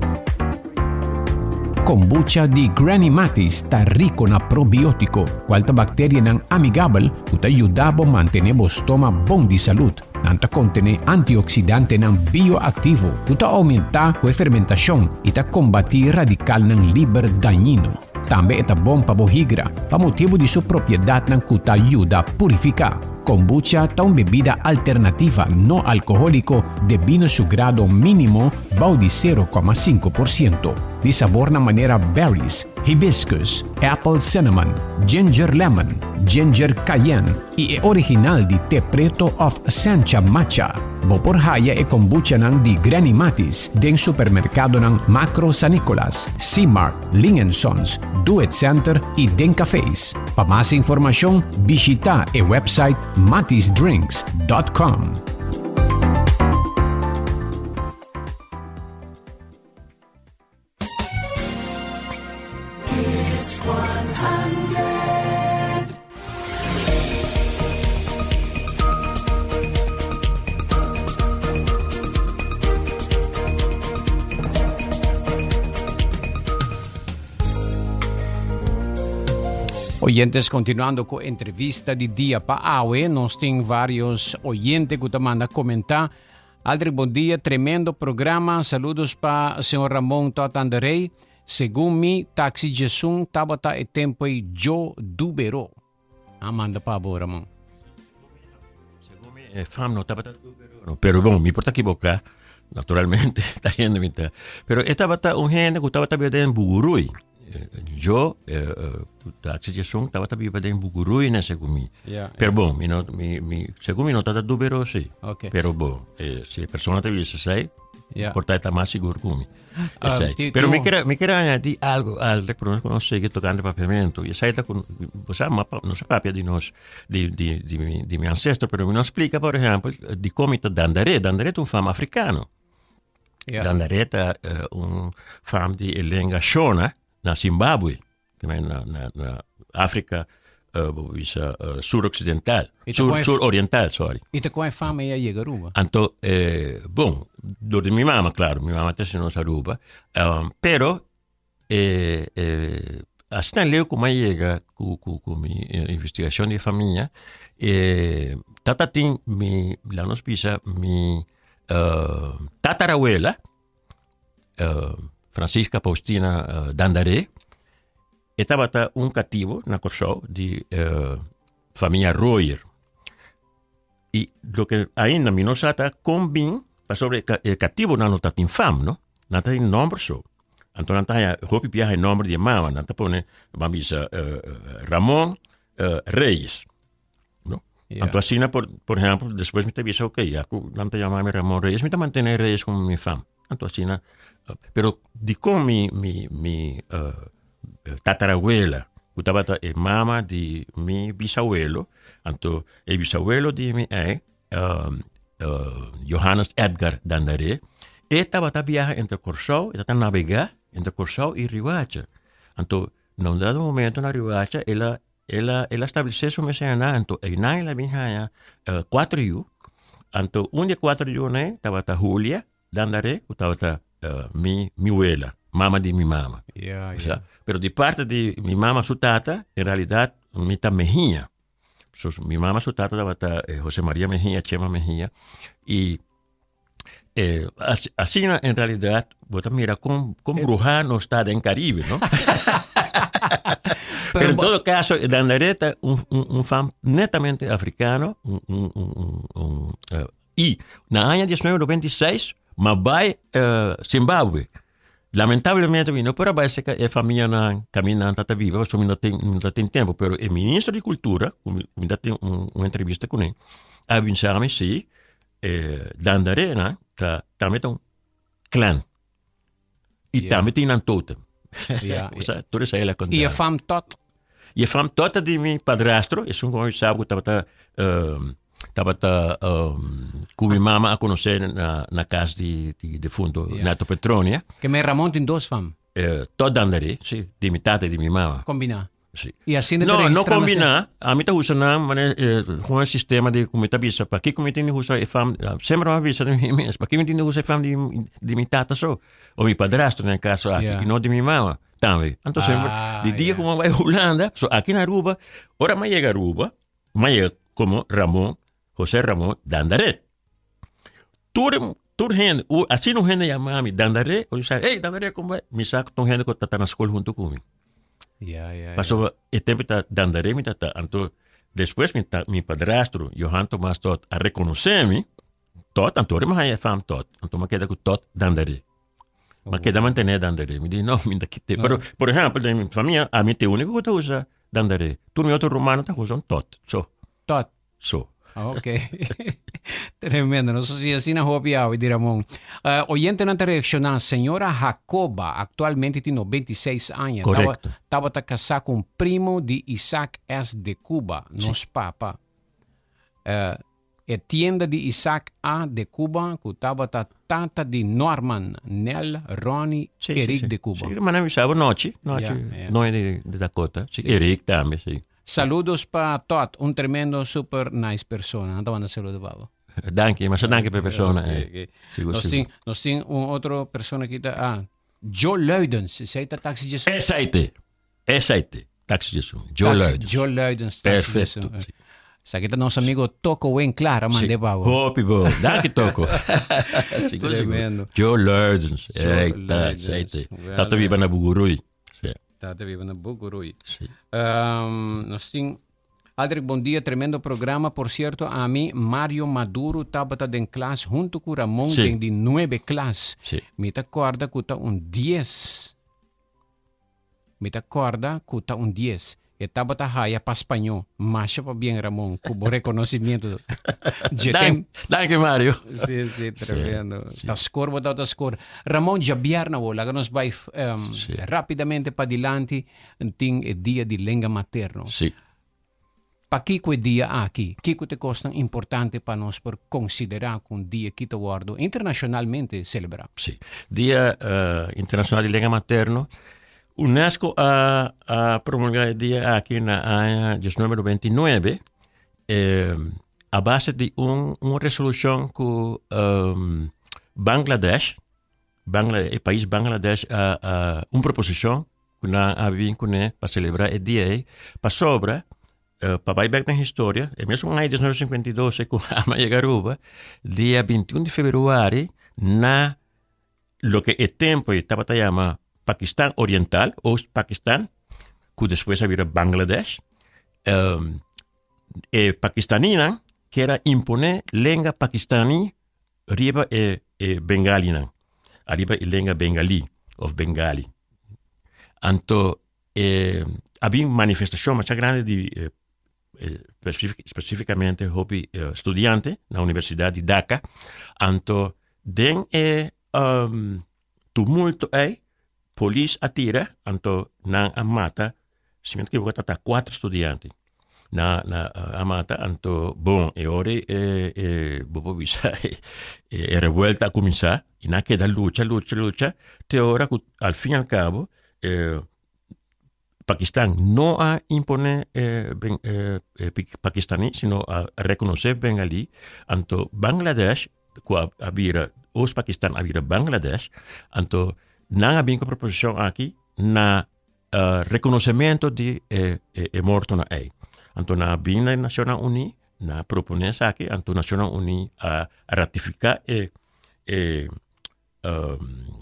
Kombucha di Granny Matis ta rico na probiotico, cual ta bacterianan amigabel cu ta yuda bo mantene bo stoma bon di salud. Nan ta kontené antioksidantenan bioaktivo ku ta oumentá ku e fermentashon i ta kombatí radikalnan liber dañino. Tambe e ta bon pa bo higra pa motibu di su propiedatnan ku ta yuda purifiká. Kombucha ta un bebida alternativa no alkohóliko debí na su grado mínimo bou di 0,5%. Di sabornan manera berries, hibiscus, apple cinnamon, ginger lemon, ginger cayenne i e original di te preto of sencha matcha. Bo por haya e kombuchanan di Granny Matis den supermerkadonan Makro San Nicolas, C-Mart, Ling and Sons, Do It Center i den cafés. Pa mas informashon bishita e website matisdrinks.com. Oyentes, continuando cu entrevista di dia pa awe, nos tin varios oyente cu ta manda comenta. Aldrich bon dia, tremendo programa, saludos pa señor Ramon Totanderey. Segun mi, Taxi Djesun tabata e tempo ei Joe Dubero. A manda pa bo, Ramon. Segun mi, e fam no tabata Dubero, no. Pero bon, mi por ta ekiboká, naturalmente, ta hende mi ta. Pero e tabata un hende ku tabata biba den Bugurui. Yo, Taxi Djesun tabata biba den Bugurui na segun mi. Yeah, Pero bon, mi no, mi, mi, segun mi no tabata Dubero, sí. Okay. Pero bon, si e persona ta bisa esei, Yeah. por ta e ta mas sigur ku mi. Ah, Esei. Pero mi quiere, mi quiere añadir algo al que nos conoce tocante papiamento. Y esei ta con, o sea, ma, no se papia di nos, di, di, di, mi, di mi ancestro, pero mi no explica, por ejemplo, di come ta Dandaré. Dandaré ta un fama africano. Yeah. Dandaré ta eh, un fam di e lenga Shona na Zimbabwe. Na, na, na Afrika uh, bisa, uh, suroccidental. Y Sur, te suroriental, sorry. Y te con fama ella llega Aruba? Anto, eh, bon, door di mi mama, claro, mi mama ta nos Aruba. Um, pero, eh, eh, asina leu como a llega cu, cu, cu mi eh, investigación di familia, eh, tata tin mi, la nos bisa, mi uh, tatarabuela, uh, Francisca Faustina uh, Dandaré, e tabata un cativo na Corsou di uh, familia Royer. Y lo que ainda mi no sa ta con bin, pasobra e cativonan no ta tin fam, no? Nan ta tin nomber so. Anto nan ta haya hopi biaha e nomber di e mama, nan ta pone, ban bisa, Ramon Reyes, no? Anto asina, por, por ejemplo, despues mi ta bisa, ok, ya cu nan ta yama mi Ramon Reyes, mi ta mantene Reyes como mi fam. Anto asina, pero dicon mi, mi, mi tatarabuela, cu tabata e mama di mi bisabuelo, anto e bisabuelo di mi ei, Johannes Edgar Dandaré, e tabata biaha entre Corsou, e tabata nabega entre Corsou y Riuacha. Anto na un dado momento na Riuacha el a el a el a establece su mes einan, anto einan el a bin haña cuatro yu, anto un di e cuatro yunan ei tabata Julia Dandaré, cu tabata. Mi mi wela, mama di mi mama. Ja, ja. Sea, pero di parte di mi mama su tata, en realidad mi ta Mejía. So, mi mama su tata tabata eh, José María Mejía, Chema Mejía. Y eh, así en realidad, bo ta mira con, con eh. bruja no está en Caribe, ¿no? Pero, Pero en todo caso, Dandareta, un, un, un fan netamente africano, un, un, un, un, uh, Y na aña 1996 m'a bai Zimbabwe. Lamentablemente mi no por a bai cerca e famianan caminda nan ta biba pasobra mi no tin mi no ta tin tempo. Pero e ministro di cultura cu mi mi ta tin un un entrevista cune a bisa mi si e Dandarena ta tambe ta un clan y tambe tin nan totem. Osea tur esei el a conta. Y e fam tot? Y e fam tot ta di mi padrastro, esun cu mi sa cu tabata tabata cu mi mama a conoce na na cas di di defunto Neto Petronia. Ke men Ramon tin dos fam? Tot Dandaré, si, di mi tata y di mi mama. Combina? Si. Y asina ta No, no registra na combina. Ami ta usa nan mane con e sistema di cu mi ta bisa pakico mi tin di usa e fam, semper mi a bisa di mi mes, pakico mi tin di usa e fam di di mi tata so o mi padrastro den e caso aki y no di mi mama tambe. Anto semper di dia cu mi a bay Hulanda, so aki na Aruba, ora mi a yega Aruba, mi a yega como Ramon, Jose Ramon Dandaré. Tur tur hende, asina un hende yama mi Dandaré, ora mi sa, ey Dandaré como bai? Mi sa cu ta un hende cu ta ta na scol hunto cu mi. Ya, ya, ya. Pasobra e tempo ta Dandaré mi ta ta, anto despues mi ta mi padrastro Johan Tomas Todd a reconoce mi, Todd, anto ora mi haya e fam Todd, anto mi a keda cu Todd Dandaré. Mi a keda mantene Dandaré, mi di no, mi ta kite. Pero por ehempel den mi famia ami ta e unico cu ta usa Dandaré, tur mi otro rumannan ta usa un Todd so. Todd. So. Ok. Tremendo. Nos a siña asina hopi awe di Ramon. Uh, oyentenan ta reacciona. Señora Jacoba actualmente tin 96 aña. Correcto. Tabata casá cu un primo di Isaac S. de Cuba, nos papa. Uh, e tienda di Isaac A. de Cuba cu tabata tata di Norman, Nel, Ronnie, Sí, Eric sí, sí. de Cuba. Sí, hermana mi sabe nochi, nochi, Ja, ja. noche de, de Dakota. Sí, Eric tambe, sí. Saludos pa Todd, un tremendo super nice persona. Nan ta manda saludo pa bo. Danki, masha danki pa e persona. eh. Sigur, Nos sigur. tin, nos tin un otro persona ki ta, ah, Joe Luidens, esei ta Taxi Jesu. Esei te, esei te, Taxi Jesu, Joe Taxi- Luidens. Joe Luidens, Taxi Perfecto. Jesu. Esaki ta nos amigo Toko Wen Clara, Sí. mande pa bo. Hopi bo. Danki Toko. Sigur, sigur. Tremendo. Joe Luidens. Joe Ei, ta, Luidens. esei te. Wel, Tata biba na Bugurui. Sí. Tata biba na Bucuruy. Sí. Um, nos tin Aldrich, bon dia, tremendo programa. Por cierto, ami Mario Maduro tabata den klas hunto cu Ramon Sí. den di nuebe klas. Sí. Mi ta corda cu ta un dies. Mi ta corda cu ta un dies. E tabata haya pa spañó. Masha pabien Ramon cu bo reconocimiento. Dje tem. Dank, danki Mario. Sí, sí, tremendo. Sí, sí. Ta score bo tabata score. Ramon, djabièrnè awor, laga nos bai um, Sí. rapidamente padilanti tin e dia di lenga materno. Sí. Pakiko e dia aki? Kiko ta e kosnan importante pa nos por konsiderá ku un dia ki ta wòrdu internashonalmente selebrá? Sí. Dia Internashonal di Lenga Materno, UNESCO a a promulgá e dia aki na aña diesnuebe noventa i nuebe a base di un un resolushon ku Bangladesh, Bangla e pais Bangladesh a a un proposishon ku nan a bin kuné pa selebrá e dia ei, pasobra pa bai bèk den historia, e mesun aña diesnuebe sinkuenta i dos ku Ama yega Aruba, dia bintiun di februari na loke e tempu ei tabata yama Pakistan Oriental, Oost Pakistan, ku despues a bira Bangladesh, e pakistaninan kier a imponé lenga pakistani Riba e e bengalinan, ariba e lenga bengalí of bengali. Anto e a bin manifestashon masha grandi di spesifikamente hopi studiante na Universidat di Dhaka. Anto den e tumulto ei polis a tira anto nan a mata si mi no ta ekivoká ta kuater studiante na na a mata anto bon e ora e e bo por bisa e revuelta a kuminsá i nan a keda lucha lucha lucha te ora ku al fin al kabo Pakistan no a imponé e pakistaní sino a rekonosé bengalí anto Bangladesh ku a bira. Oost-Pakistan a bira Bangladesh, anto nan a bin ku proposishon aki na uh, rekonosementu di e, e, e mortonan ei. Anto nan a bin na Nacionnan Uní, nan a proponé esaki, anto Nacionnan Uní a ratifiká e, e um,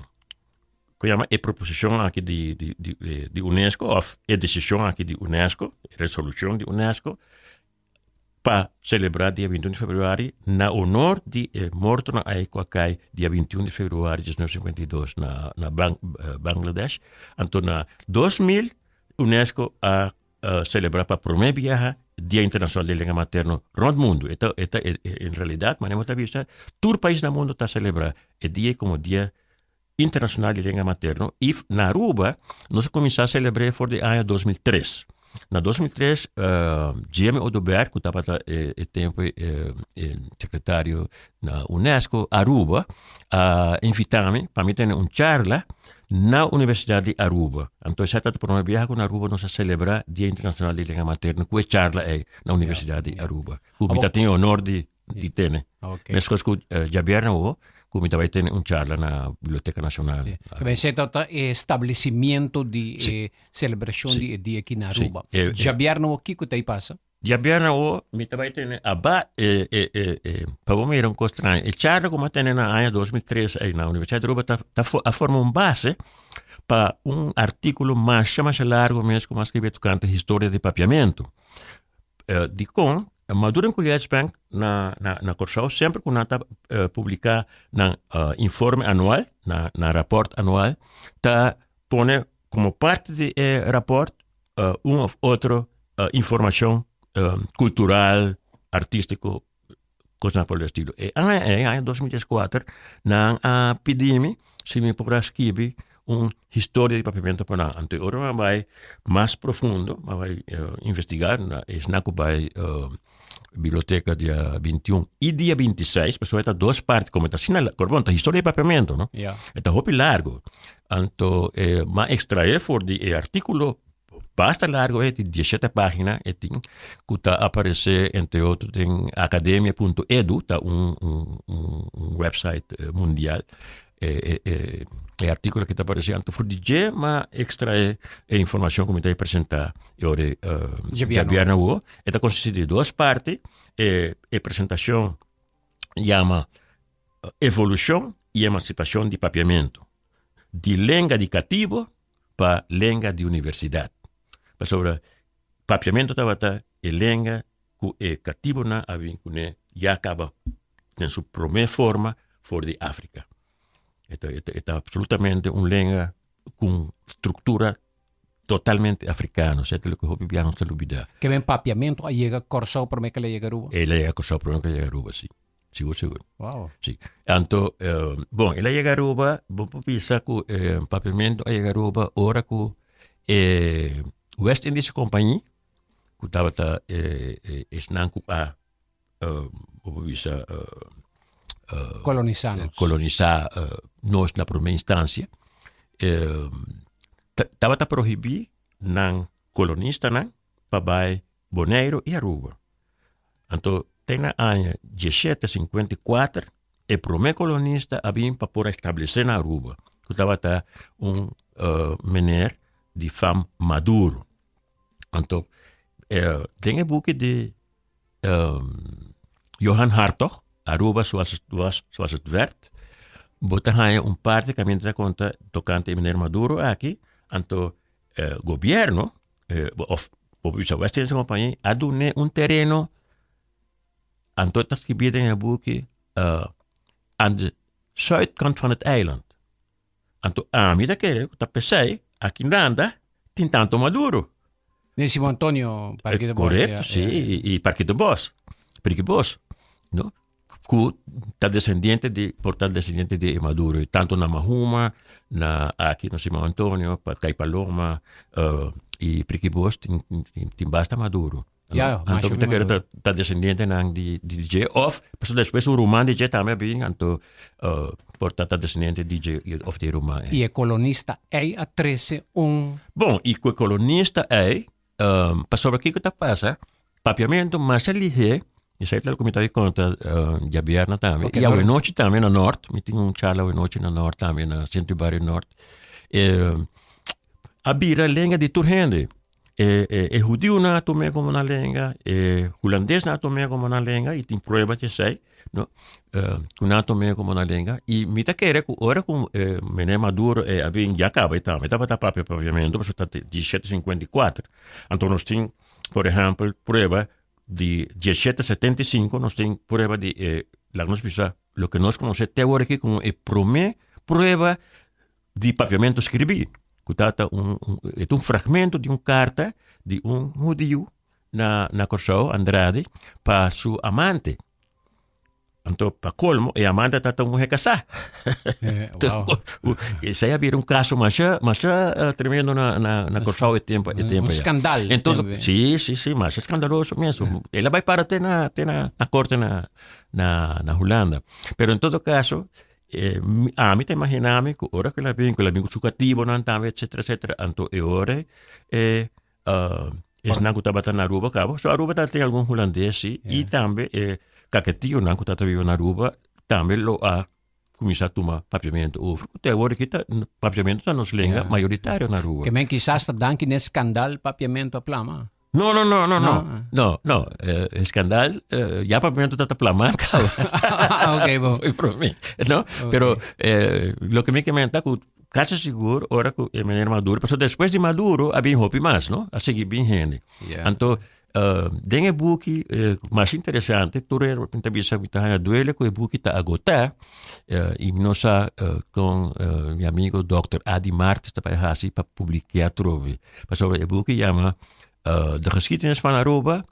ku yama e proposishon aki di, di, di, di UNESCO, of e desishon aki di UNESCO, resolushon di UNESCO, pa selebrá dia 21 di februari na honor di e mortonan ei ku a kai dia 21 di februari 1952 na, na Bang, eh, Bangladesh. Anto na 2000 UNESCO a uh, selebrá pa promé biaha Dia Internacional di Lenga Materno rond mundo. Eta, eta, en realidad, manera ta vista, tur país na mundo ta selebrá e dia como Dia Internacional di Lenga Materno y na Aruba nos a cuminsa celebr'e for di aña 2003. Na 2003 uh, Jimmy Oduber, cu tabata e, e tempo e, e secretario na UNESCO Aruba, a invitami pa mi tene un charla na Universidad di Aruba. Anto esaki tabata prome biaha cu na Aruba nos a celebra Dia Internacional di Lenga Materno cu e charla ey na Universidad di Aruba. Cu mi ta tin e honor di di tene. Ok. Meskos ku eh, djabièrnè awo, ku mi ta bai tene un charla na Biblioteka Nashonal. Sí. Ke men seta ta e establecimiento di Sí. e celebracion Sí. di e dia aki na Sí. Aruba. Eh, eh. Djabièrnè awo kiko ta e pasa? Djabièrnè awo mi ta bai tene aba e e e e pa bo mira un kos straño. E charla ku mi a tene na aña 2003 ei na Universidat di Aruba ta ta fo a forma un base pa un artíkulo masha masha largo mes ku mi a skribi tokante historia di papiamentu. Eh, dikon Maduro Bank na, na, na Kòrsou semper ku nan ta uh, publiká nan uh, informe anual, na, na rapport anual, ta pone komo parte di e rapport uh, un of otro uh, informashon uh, kultural, artístiko, kosnan por el estilo. E aña ei, aña 2014, nan a pidi mi si mi por a skibi un historia di papiamento pa nan. Anto e ora mi a bai mas profundo, mi a bai uh, investigar, na, esnan ku bai uh, biblioteka dia 21 i dia 26, pasobra e ta dos parti, como ta asina, bon, ta historia di papiamento, no? Ja. E ta hopi largo. Anto eh, m'a extrae for di e artículo basta largo e di 17 pagina e tin ku ta aparece entre otro den academia.edu, ta un, un, un, un website eh, mundial. E, e, e, e artículo que ta aparece anto for di dje ma extrae e informacion ku mi ta presenta e ora uh, Djabièrnè. djabièrnè awo. E ta consisti di dos parti. E, e presentacion yama Evolucion y Emancipacion di Papiamento. Di lenga di catibo pa lenga di universidad. Pasobra papiamento tabata e lenga ku e katibonan a bin kuné ya kaba den su promé forma for di Afrika. E ta, e ta absolutamente un lenga ku un struktura totalmente afrikano. Esei ta loke hopi biaha nos ta lubidá. Ke men papiamento a yega Kòrsou promé ke el a yega Aruba? El a yega Kòrsou promé ke el a yega Aruba, si. Sigur, sigur. Wow. Si. Anto, eh, bon, el a yega Aruba, bo por bisa ku eh, papiamento a yega Aruba ora ku eh, West Indische Compagnie, ku tabata eh, eh, esnan ku a, eh, bo por bisa, eh, eh, Kolonisá nos. kolonisá eh, nos na promé instansia, eh, tabata prohibí nan kolonistanan pa bai Boneiru i Aruba. Anto te na aña diesshete sinkuenta i kuater e promé kolonista a bin pa por a establesé na Aruba, ku tabata un mener di fam Maduro. Anto den e buki di Johan Hartog, Aruba zoals het was, zoals het werd, bo ta haña un parti kaminda ta konta tokante e mener Maduro aki, anto gobierno of bo bisa West Indische Compagnie a dun'é un tereno anto ta skibi den e buki aan de zuidkant van het eiland. Anto ami ta kere ku ta p'esei aki Nanda tin tanto Maduro. Den Simon Antonio Parque de Bos. Korekto, si, i Parque de Bos, Parque Bos, no? Ku ta descendiente di, por ta descendiente di e Maduro, i tanto na Mahuma, na aki na Simon Antonio, pa Kai Paloma, uh, i Priki Bos tin, tin, tin basta Maduro. Ja, no? Anto masha mi ta kere Maduro. ta, ta descendientenan di, di dje, of pasobra despues un ruman di dje tambe a bin, anto uh, por ta ta descendiente di dje of di e ruman ei. I e kolonista ei a trese un. Bon, i ku e kolonista ei, um, pasobra kiko ta pasa, papiamentu masha lihé. Esei ta loke mi ta di konta djabièrnè tambe. Oké, I maar- awenochi tambe na Nort. Mi tin un charla awenochi na Nort tambe, na Centro di Bario Nort. A bira lenga di tur hende. E, e, e hudiunan a tum'é komo nan lenga, e hulandesnan a tum'é komo nan lenga i tin prueba di esei, no? Ku nan a tum'é komo nan lenga. I mi ta kere ku ora ku meneer Maduro e a bin ya kaba e tambe tabata papia papiamentu pasobra ta diesshete sinkuenta i kuater. Anto nos tin por ehèmpel prueba di 1775 nos tin prueba di e laga nos bisa loke nos konosé te awor aki komo e promé prueba di papiamentu skribí ku ta ta un un e ta un fragmento di un karta di un hudiu na na Kòrsou Andrade pa su amante. Anto pa colmo e amante ta ta un muher casá. Eh, wow. Esei a bira un caso masha masha eh, tremendo na na na Kòrsou e tempo e tempo Un ya. skandal. Entonces, tambe. sí, sí, sí, masha escandaloso mesmo. El a bai para te na te na na corte na na na Hulanda. Pero en todo caso, eh, mi- ami ta imaginá mi ku ora ku el a bin, ku el a bin ku su katibonan tambe, etcétera, etcétera. Anto e ora eh, Uh, esnan ku tabata na Aruba kaba. So Aruba ta tin algun hulandes sí, i tambe e kaketionan ku tabata biba na Aruba tambe lo a kuminsá tuma papiamentu over. Ku te awor aki ta papiamentu ta nos lenga mayoritario na Aruba. Ke men kisas ta danki n'e skandal papiamentu a plama. No, no, no, no, no. No. No, no. Eh, e skandal, eh, ya papiamentu ta ta plama kaba. Ok, bo. Foi promé, no? Pero eh, loke mi ke menta ku Casi sigur ora cu e meneer Maduro, pasobra despues di Maduro a bin hopi mas, no? A sigui bin hende. Yeah. Anto, uh, den e buki eh, mas interesante, tur e mi ta bisa mi ta haña duele cu e buki ta agotá, eh, y mi no sa eh, con eh, mi amigo Dr. Adi Martes ta bai hasi pa publica atrobe. Pasobra e buki yama eh, De geschiedenis van Aruba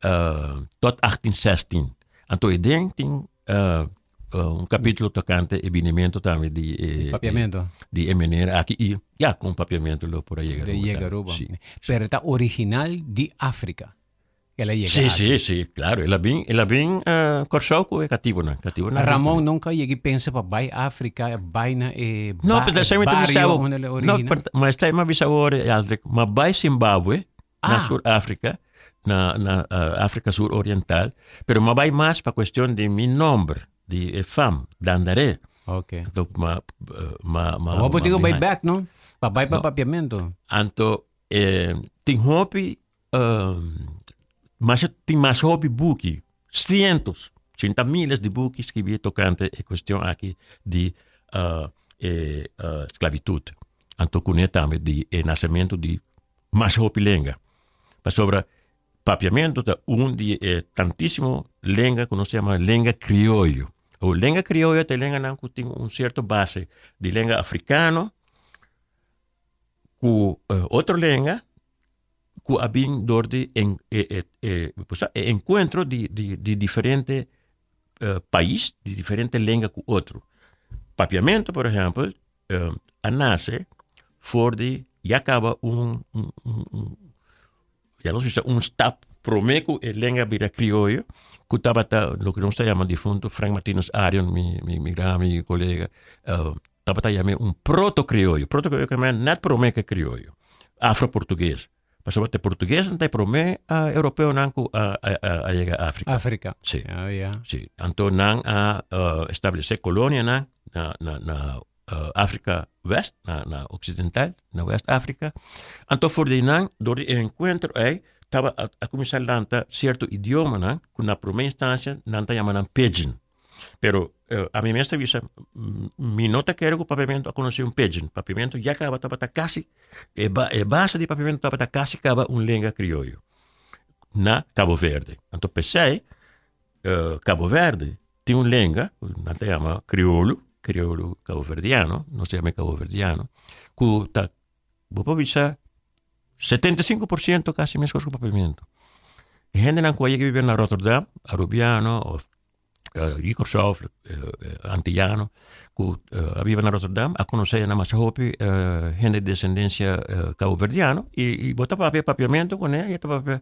eh, tot 1816. Anto e den tin eh, un capítulo tocante e binimento tambe di e, Papiamento. di e meneer aki y ya con papiamento lo por a yega De Aruba yega tambe. Aruba. Sí. Pero ta original di Afrika. El a yega Sí, aki. sí, sí, claro. El a bin, el a bin eh, Kòrsou ku e katibonan, katibonan. Ramon nunca yega i pensa pa bai Afrika, bai na e, No, ba, pero e esei mi ta bisa bario bo. unda el a No, origina. pero ma esei mi a bisa awor, Aldrich, ma bai Zimbabwe, na Ah. Sur Afrika, na, na eh, Afrika Sur Oriental, pero ma bai mas pa cuestión di mi nomber, di e fam, Dandaré. Ok. Anto ma, eh, ma, ma, Awor bo ma tin ku bai behind. bek, no? Pa bai pa No. papiamento. Anto eh, tin hopi, eh, mas, tin mas hopi buki, cientos, sinta miles di buki skribí tokante e cuestión aki di eh, e eh, sclavitud. Anto kuné tambe di e nacemento di mas hopi lenga. Pasobra papiamentu ta un di e tantísimo lenga ku nos ta yama lenga krioyo. O lenga krioyo ta e lenganan ku tin un sierto base di lenga afrikano ku otro lenga ku a bin dor di e e e e enkuentro di di di diferente pais, di diferente lenga ku otro. Papiamentu por ehèmpel a nase for di ya kaba un un un un ya nos bisa un stap prome ku e lenga bira krioyo ku tabata loke nos ta yama difunto Frank Martinus Arion mi mi mi gran amigo i kolega tabata yam'é un proto krioyo, proto krioyo ke men net prome ke krioyo afro portugues pasobra te portuguesnan ta e prome europeonan ku a a yega Afrika. Afrika. Si. Oh, ya. Si. Anto nan a establesé kolonianan na na na Afrika West, na na Oksidental, na West Afrika. Anto for di nan, dor di e enkuentro ei, taba a a kuminsá lanta sierto idiomanan ku na promé instansia nan ta yama nan pidgin. Pero ami mes ta bisa, mi no ta kere ku papiamentu a konosé un pidgin. Papiamentu ya kaba tabata kasi, e ba e base di papiamentu tabata kasi kaba un lenga krioyo na Cabo Verde. Anto p'esei Cabo Verde tin un lenga ku nan ta yama kriolu, kriolu kaboverdiano, nos ta yama e kaboverdiano, ku ta bo por bisa 75% kasi meskos ku papiamentu. E hendenan ku a yega biba na Rotterdam, arubiano of di Kòrsou of antiyano ku a biba na Rotterdam a konosé nan masha hopi hende di desendensia kaboverdiano i bo ta papia papiamentu kuné i e ta papia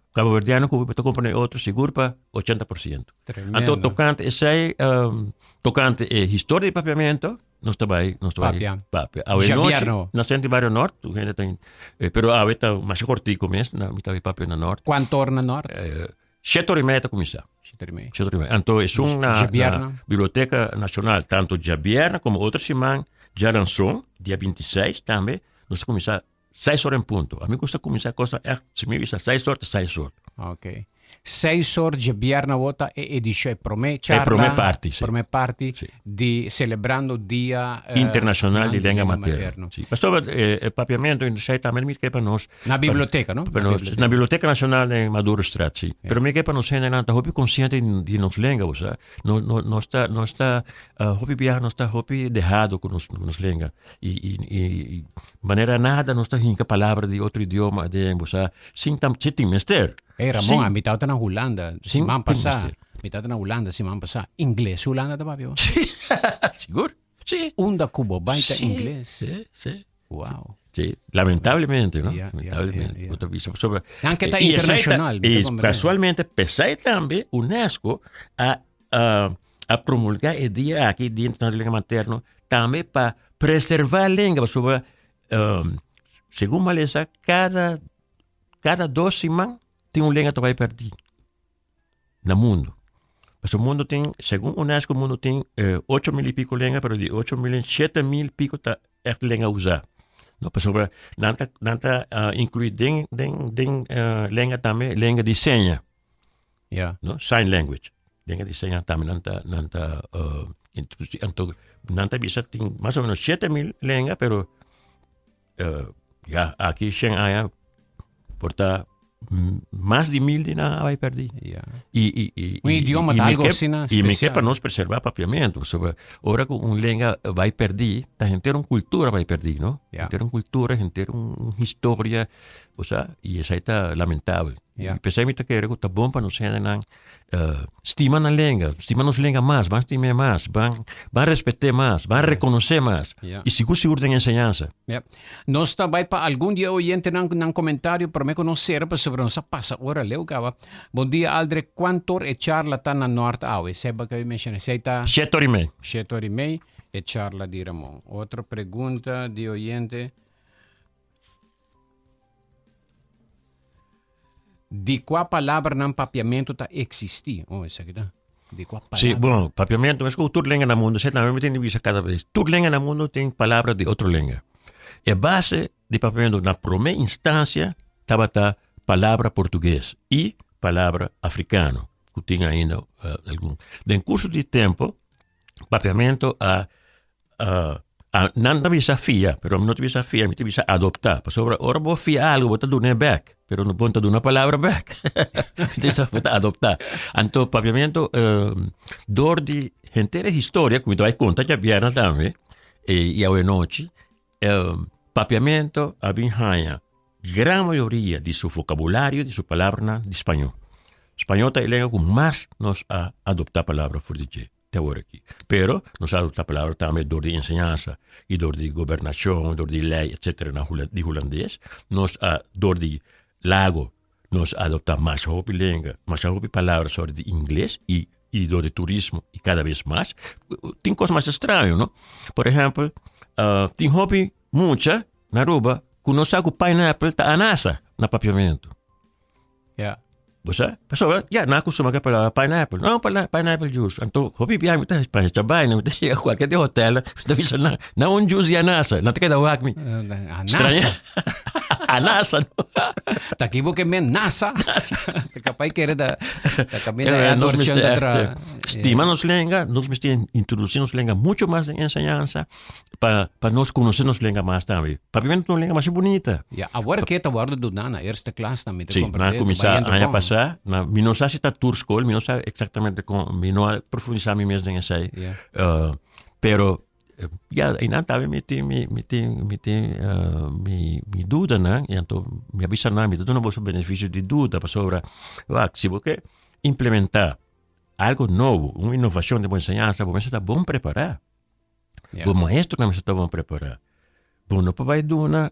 Kaboverdiano ku bo ta komprende otro sigur pa 80%. Tremendo. Anto tokante esei tokante e historia di papiamentu nos ta bai nos ta bai Papia. papia. Awe nochi Djabièrnè. na Centro di Bario Nort tur hende ta pero awe ta masha kortiku mes na mi ta bai papia na Nort. Kuantu ora na Nort? 7 or y mei ta cuminsa. 7 or y mei. 7 or y mei. Anto, esun na, Djabièrnè. na Biblioteca Nacional, tanto djabièrnè como otro siman, djaranson, dia 26 tambe, nos ta cuminsa 6 or en punto. Ami gusta cuminsa cos echt, si mi bisa 6 or, ta 6 or. Ok. 6 or djabièrnè ta e edicion, e prome charla. E prome parti, si. Prome parti di celebrando Dia Internacional di Lenga Materno. Si. Pasobra Papiamento, esey tambe mi ke pa nos. Na biblioteca, no? Pa nos, na Biblioteca Nacional na Madurostraat, si. Pero mi ke pa nos hendenan ta hopi consciente di nos lenga, bo sa. No, no, nos ta, nos ta, hopi biaha nos ta hopi dehado cu nos lenga. Y manera nada nos ta hinca palabra di otro idioma aden, bo sa, sin tam, sin tin mester. Hey Ramon, a mi tabata na Hulanda siman pasá. Mi tabata na Hulanda siman pasá. Ingles Hulanda ta papia bo. Sigur, si. Unda ku bo bai ta ingles. Si, si. Wow. Si, lamentablemente, no? Ja, ja, Lamentablemente. ja, ja. Bo ta bisa pasobra. Nan ke ta Y esei internacional, mi ta Y comprende. casualmente, p'esei tambe UNESCO a promulga e dia aki, Dia Internacional di Lenga Materno, tambe pa preserva lenga, pasobra segun malesa cada 2 siman tin un lenga ta bai perdí na mundo. Pasobra mundo tin, segun UNESCO, mundo tin 8000 y pico lenga, pero di 8000, 7000 pico ta echt lenga usá. No, pasobra nan ta inclui den lenga tambe lenga di seña. No? Sign language. Lenga di seña tambe nan ta introduci. Anto, nan ta bisa tin mas o menos 7000 lenga, pero ya aki 100 aña por ta mas di 1000 di nan a bai perdí. Y Un idioma ta algo asina Y mi ke especial. pa nos preserva Papiamento. Sobre, ora cu un lenga bai perdí, ta henter un cultura bai perdí, no? Henter un cultura, henter un historia, o sea, y esey ta lamentabel. Y p'esey mi ta kere cu ta bon pa nos hendenan stima nan lenga, stima nos lenga mas, ban stim'é mas, ban respet'é mas, ban reconoce mas. Y sigur sigur den enseñansa. Ja. Nos ta bai pa algun di e oyentenan nan comentario prome cu nos cera pasobra nos a pasa ora leu caba. Bon dia Aldrich, cuantor e charla ta na Noord awe? Esey bo a menciona, esey ta 7 or y mei. 7 or y mei e charla di Ramon. Otro pregunta di oyente. Di cua palabranan Papiamento ta existi? Oh, esaki ta. Di cua palabra? Si, bon, Papiamento, mes cu tur lenga na mundo, esey tambe mi tin di bisa cada bes. Tur lenga na mundo tin palabra di otro lenga. E base di Papiamento na prome instancia tabata palabra portugues y palabra africano, cu tin ainda algun. Den curso di tempo, Papiamento a nan ta bisa fia, pero mi no ta bisa fia, mi ta bisa adopta. Pasobra ora bo fia algo, bo ta dun'é bek, pero no bo ta duna palabra bek. Entonces bo ta adopta. Anto Papiamento dor di henter e historia, ku mi ta bai konta djabièrnè tambe, i awenochi, Papiamento a bin haña gran mayoria di su vocabulario, di su palabranan di spañó. Spañó ta e lenga ku mas nos a adoptá palabra for di dje te awor aki. Pero nos a adoptá palabra tambe dor di enseñansa i dor di gobernashon, dor di lei, etsetera na di hulandes. Nos a dor di lago nos a adoptá masha hopi lenga, masha hopi palabra sòri di ingles i dor di turismo i kada bes mas. Tin kos mas straño, no? Por ehèmpel, tin hopi mucha na Aruba ku no sa ku pineapple ta anasa na Papiamentu. Bo sa? Pasobra, ya, nan a kustumá ku e palabra pineapple. No, pineapple juice. Anto, hopi biaha mi ta paña chabai, mi ta yega kualke di hotel, mi ta bisa nan, nan un juice di anasa. Nan ta keda wak mi. Anasa? Anasa, no. Ta ki bo ke men nasa. Kapai kere ta, ta kaminda e Nos adorshon mester ta echt, tra. stima nos lenga, nos mester introduci nos lenga mucho mas den enseñansa pa nos conoce nos lenga mas tambe. Papiamento ta un lenga masha bunita. Ja, awor ke ta wordo duna na eerste klas tambe, ta Sí, nan a comprende, ta cuminsa bayendo aña con. pasa, na, mi no sa si ta tur school, mi no sa exactamente con, mi no a profundisa mi mes den esey. Pero ya, einan tambe mi tin mi dudanan y anto mi a bisa nan, mi ta duna boso beneficio di duda pasobra, wak, si bo ke implementa algo nobo, un innovacion den bo enseñansa, bo mester ta bon prepara. Bo maestronan mester ta bon prepara. Bo no por bai duna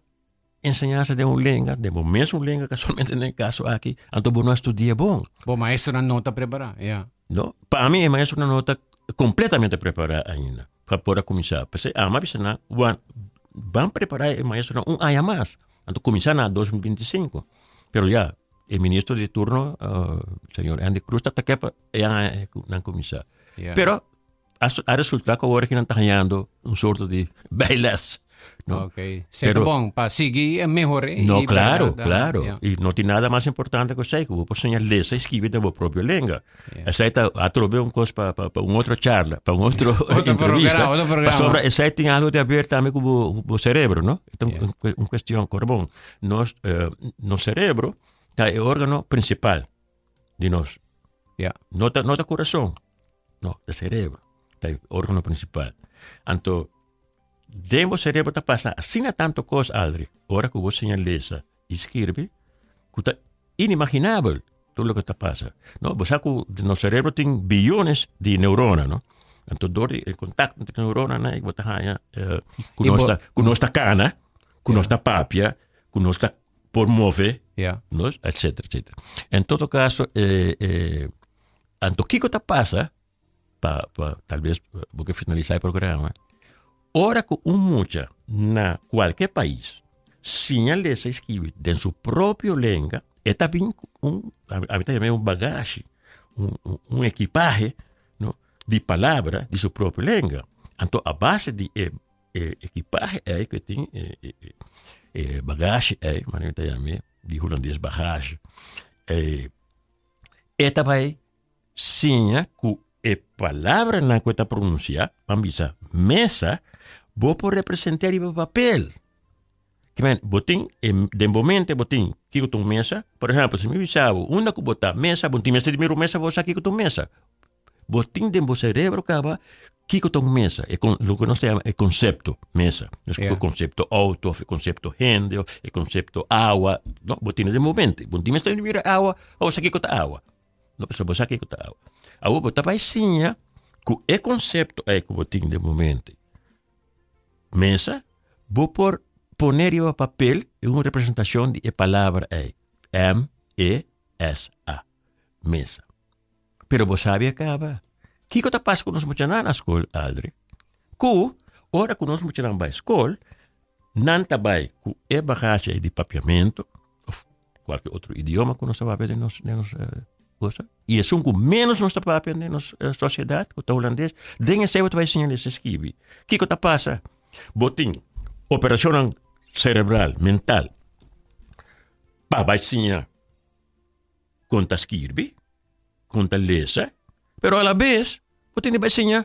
enseñansa den un lenga, den bo mesun lenga casualmente den e caso aki, anto bo no a studia bon. Bo maestronan no ta prepara, ya. No, pa mi e maestronan no ta completamente prepara ainda pa por a cuminsa. P'esei ami a bisa nan, wan, ban prepara e maestronan un aña mas, anto cuminsa na 2025. Pero ya. E ministro di turno, uh, señor Andy Cruz, ta ke pa e aña ku nan kuminsá. Yeah. Pero a, a resulta ku awor ki nan ta hañando un sorto di bijles. No? Ok. Seta bon pa sigui e mehoré. No, i claro, bra- claro. ja. I no tin nada mas importante ku esei, ku bo por siña lesa i skibi den bo propio lenga. Ja. Esei ta atrobe un kos pa, pa, pa un otro charla, pa un otro Otro entrevista. programa, otro programa. Pasobra esei tin algo di haber tambe ku bo, bo cerebro, no? E ta un, Ja. un, un cuestion, corbon. Nos, eh, nos cerebro ta e órgano principal di nos. Ja. No ta, no ta corazón, no, ta cerebro. Ta e órgano principal. Anto, den bo cerebro ta pasa asina tanto cos, Aldrich, ora cu bo siña lesa y skirbi, cu ta inimaginabel tur loke ta pasa. No, bo sa cu nos cerebro tin billones di neurona, no? Anto door di e contacto entre neuronanan bo ta haña eh, cu Y nos bo- ta, cu nos ta cana, cu nos ta papia, cu nos ta por move, Ja. no? Etcétera, etcétera. En todo caso, eh, eh, anto kiko ta pasa, pa, pa tal vez bo ke finalisa e programa, ora ku un mucha na kualke pais siña lesa i skibi den su propio lenga, e ta bin ku un, ami ta yama un bagashi, un, un, un ekipahe, no, di palabra di su propio lenga. Anto a base di e, e ekipahe ei ku e tin, e, e, e, e bagashi ei, manera mi ta yam'e, di hulandes bagage, e, e ta bai Siña ku e palabranan ku e ta pronunsiá, ban bisa mesa, bo por represent'é riba papel. Ke men, bo tin e den bo mente bo tin kiko ta un mesa. Por ehèmpel, si mi bisa bo unda ku bo ta mesa, bo tin mester di mira un mesa pa bo sa kiko ta un mesa. Bo tin den bo serebro kaba kiko ta un mesa, e kon loke nos ta yama e konsepto mesa. Nos Ja. konsepto outo òf e konsepto hende òf e konsepto awa, no, bo tin den bo mente. Bo tin mester di mira awa pa bo sa kiko ta awa. No, pasobra bo sa kiko ta awa. Awor bo ta bai siña ku e konsepto ei ku bo tin den bo mente. Mesa, bo por pone riba papel un representashon di e palabra ei, M-E-S-A, mesa. Pero bo sabi a kaba. Kiko ta pasa ku nos muchanan na skol, Aldrich? Ku ora ku nos muchanan bai skol, nan ta bai ku e bagashi ei di papiamentu, of cualkier otro idioma cu nos ta papia den nos, den nos eh, cosa. Y esun cu menos nos ta papia den nos eh, sociedad, cu ta holandes, den esei bo ta bai siña lesa skibi. Kiko ta pasa? Bo tin operacionnan cerebral, mental, pa bai siña con ta skirbi, con ta lesa, pero a la vez bo tin di bai siña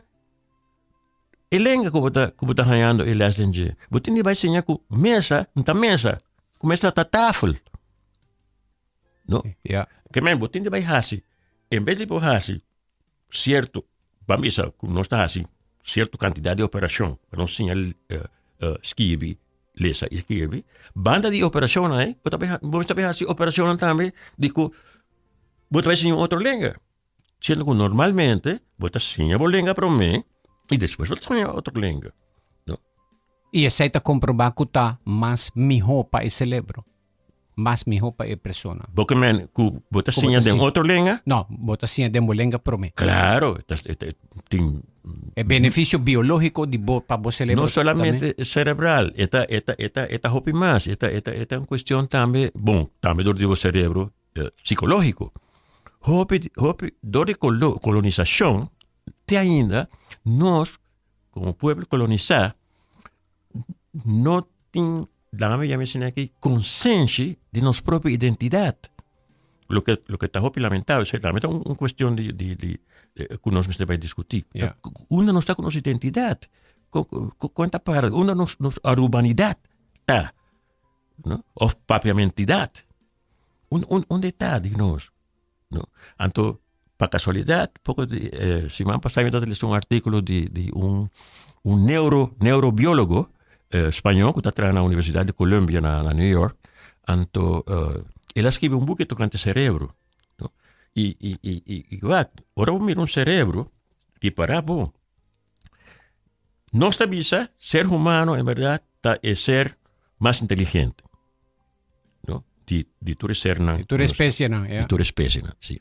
E lenga ku bo ta ku bo ta hañando e les den dje, bo tin di bai siña ku mesa no ta mesa, ku mesa ta tafel. No? Ja. Ke men bo tin di bai hasi, en bes di bo hasi sierto, ban bisa ku nos ta hasi sierto kantidat di operashon pa nos siña skibi, lesa i skibi, banda di operashonnan ei bo ta bai bo ta bai hasi operashonnan tambe di ku bo ta bai siña un otro lenga. Siendo ku normalmente bo ta siña bo lenga promé i despues bo ta siña otro lenga, no? I esei ta komprobá ku ta mas mihó pa e selebro, mas mihó pa e persona. Bo ke men ku bo ta Ku bo siña ta den siña. otro lenga? No, bo ta siña den bo lenga promé. Claro, ta tin. E benefisio biológiko di bo pa bo selebro No solamente cerebral, e ta e ta e ta e ta hopi mas, e ta e ta e ta un kuestion tambe, bon, tambe dor di bo serebro psicológico. Hopi, hopi, door di colo, colonisacion, te ainda nos como pueblo colonisá no tin, laga mi yama esei aki, konsenshi di nos propio identidat. Loke, loke ta hopi lamentable, esei tambe ta un, un kuestion di, di, di, ku nos mester bai diskutí. Ja. Unda nos ta ku nos identidat? Kon, kon, kon ta para? Unda nos, nos arubanidat ta? No? Of papiamentidad. Un, un, unda ta di nos? No? Anto, pa casualidad, poco di, eh, siman pasá mi tabata lesa un artículo di, di un, un neuro, neurobiólogo eh, spañol ku ta traha na Universidad de Columbia na, na New York. Anto, eh, el a skibi un buki tocante cerebro. No? I, i, i, i, i wak, ora bo mira un cerebro, ripará bo, Nos ta bisa ser humano en berdad ta e ser mas inteligente. No? Di, di tur e sernan. Di tur especienan, ja. Di tur especienan, si.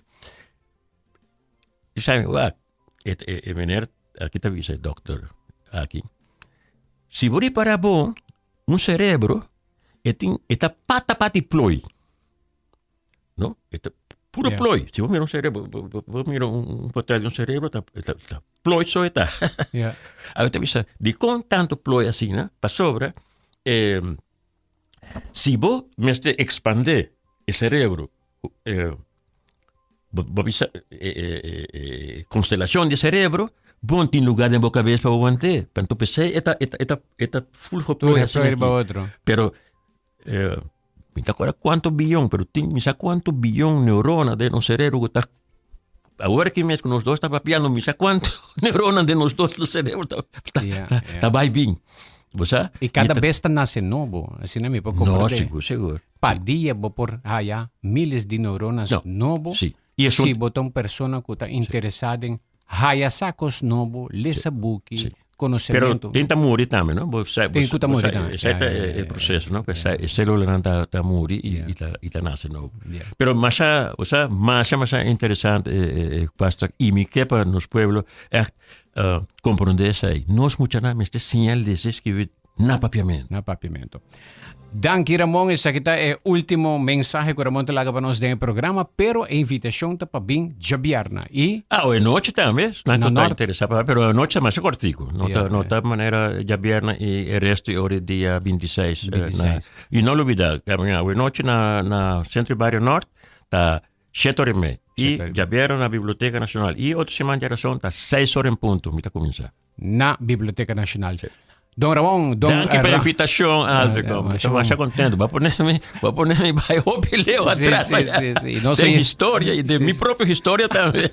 I sabi, wak, e, e, e meneer aki ta bisa, e dokter aki, si bo ripara bon, un cerebro, e tin, e ta pata pati plooi. No? E ta puro plooi. Si bo mira un cerebro, bo mira un portret di un cerebro, ta, ta, ta plooi so e ta. Awe ta bisa, dikon tantu plooi asina? Pasobra, eh, si bo mester expande e cerebro, eh, bo, bo bisa, eh, eh, eh, constelacion di cerebro, bo no tin lugar den bo cabes pa bo want'é. Tanto p'esei e ta, e ta, e ta, e ta full geplooi asina aki. Pero, eh, Mi ta acorda cuanto biyon, pero tin mi sa cuanto biyon neurona den nos cerebro cu ta awor aki mes cu nos dos ta papiando mi sa cuanto neurona den nos dos nos cerebro ta ta Yeah, ta, yeah. ta bai bin. Bo sa? Y cada Mi ta- bes ta nace nobo, asina mi por No, comprende. sigur, sigur. Pa dia bo por haya miles di neuronas No, nobo sí. Y esun- si bo ta un persona cu ta interesa den haya sa cos nobo, lesa buki, Sí. conocemento. Pero tin ta muri tambe, no? Bo sa, Tin cu ta muri tambe. Esei ta e proceso, no? Cu e celulanan ta ta muri y y ta y ta nace nobo. Pero masha, o sea, masha masha interesante e e pasta y mi ke pa nos pueblo echt comprende esei. Nos muchanan mester siña lesa y scribi na papiamento. Na papiamento. Danki Ramon, esaki ta e ultimo mensahe ku Ramon ta laga pa nos den e programa, pero e invitashon ta pa bin djabièrnè i. Ah, o e nochi tambe, esnan Na ku ta Nort. interesá pa, pero e nochi ta masha kortiku, no ta Ja, no ja. ta manera djabièrnè i e resto di ora e dia 26. eh, na- 26. I no lubidá, awe nochi na na Sentro di Bario Nort ta shete ora i mei i Shete ora i mei. djabièrnè na Biblioteka Nashonal i otro siman djarason ta seis ora en punto mi ta kuminsá. Na Biblioteca Nacional. Don Ramon, don Danki pa Ra- invitacion, Aldrich. Ah, Mi ta masha contento. Bo a pone mi, bo a pone mi bai hopi leu Sí, atras. sí, sí, sí. No De sé- historia y de Sí, mi sí. propio historia tambe.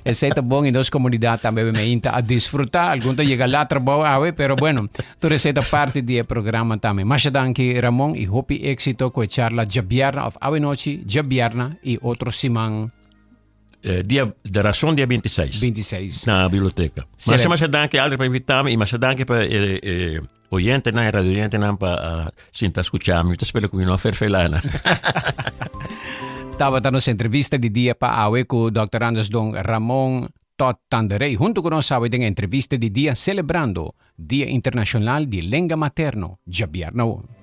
Esei ta bon y nos comunidad tambe me inta a disfruta. Algun ta yega laat trabou awe, pero bueno, tur esei ta parti di e programa tambe. Masha danki Ramon y hopi éxito cu e charla djabièrnè of awe nochi djabièrnè y otro siman. Eh, dia, de razón dia 26. 26. Na biblioteca. Será- Masha masha danki Aldrich pa invitami y masha danki pa eh, eh, oyentenan y radio oyentenan pa ah, sinta escuchami. Mi ta spera ku mi no a ferfelana. Tabata nos entrevista di dia pa awe ku Dòkter Anders Don Ramon Todd Tanderey. Huntu ku nos awe den entrevista di dia selebrando Dia Internashonal di Lenga Materno djabièrnè.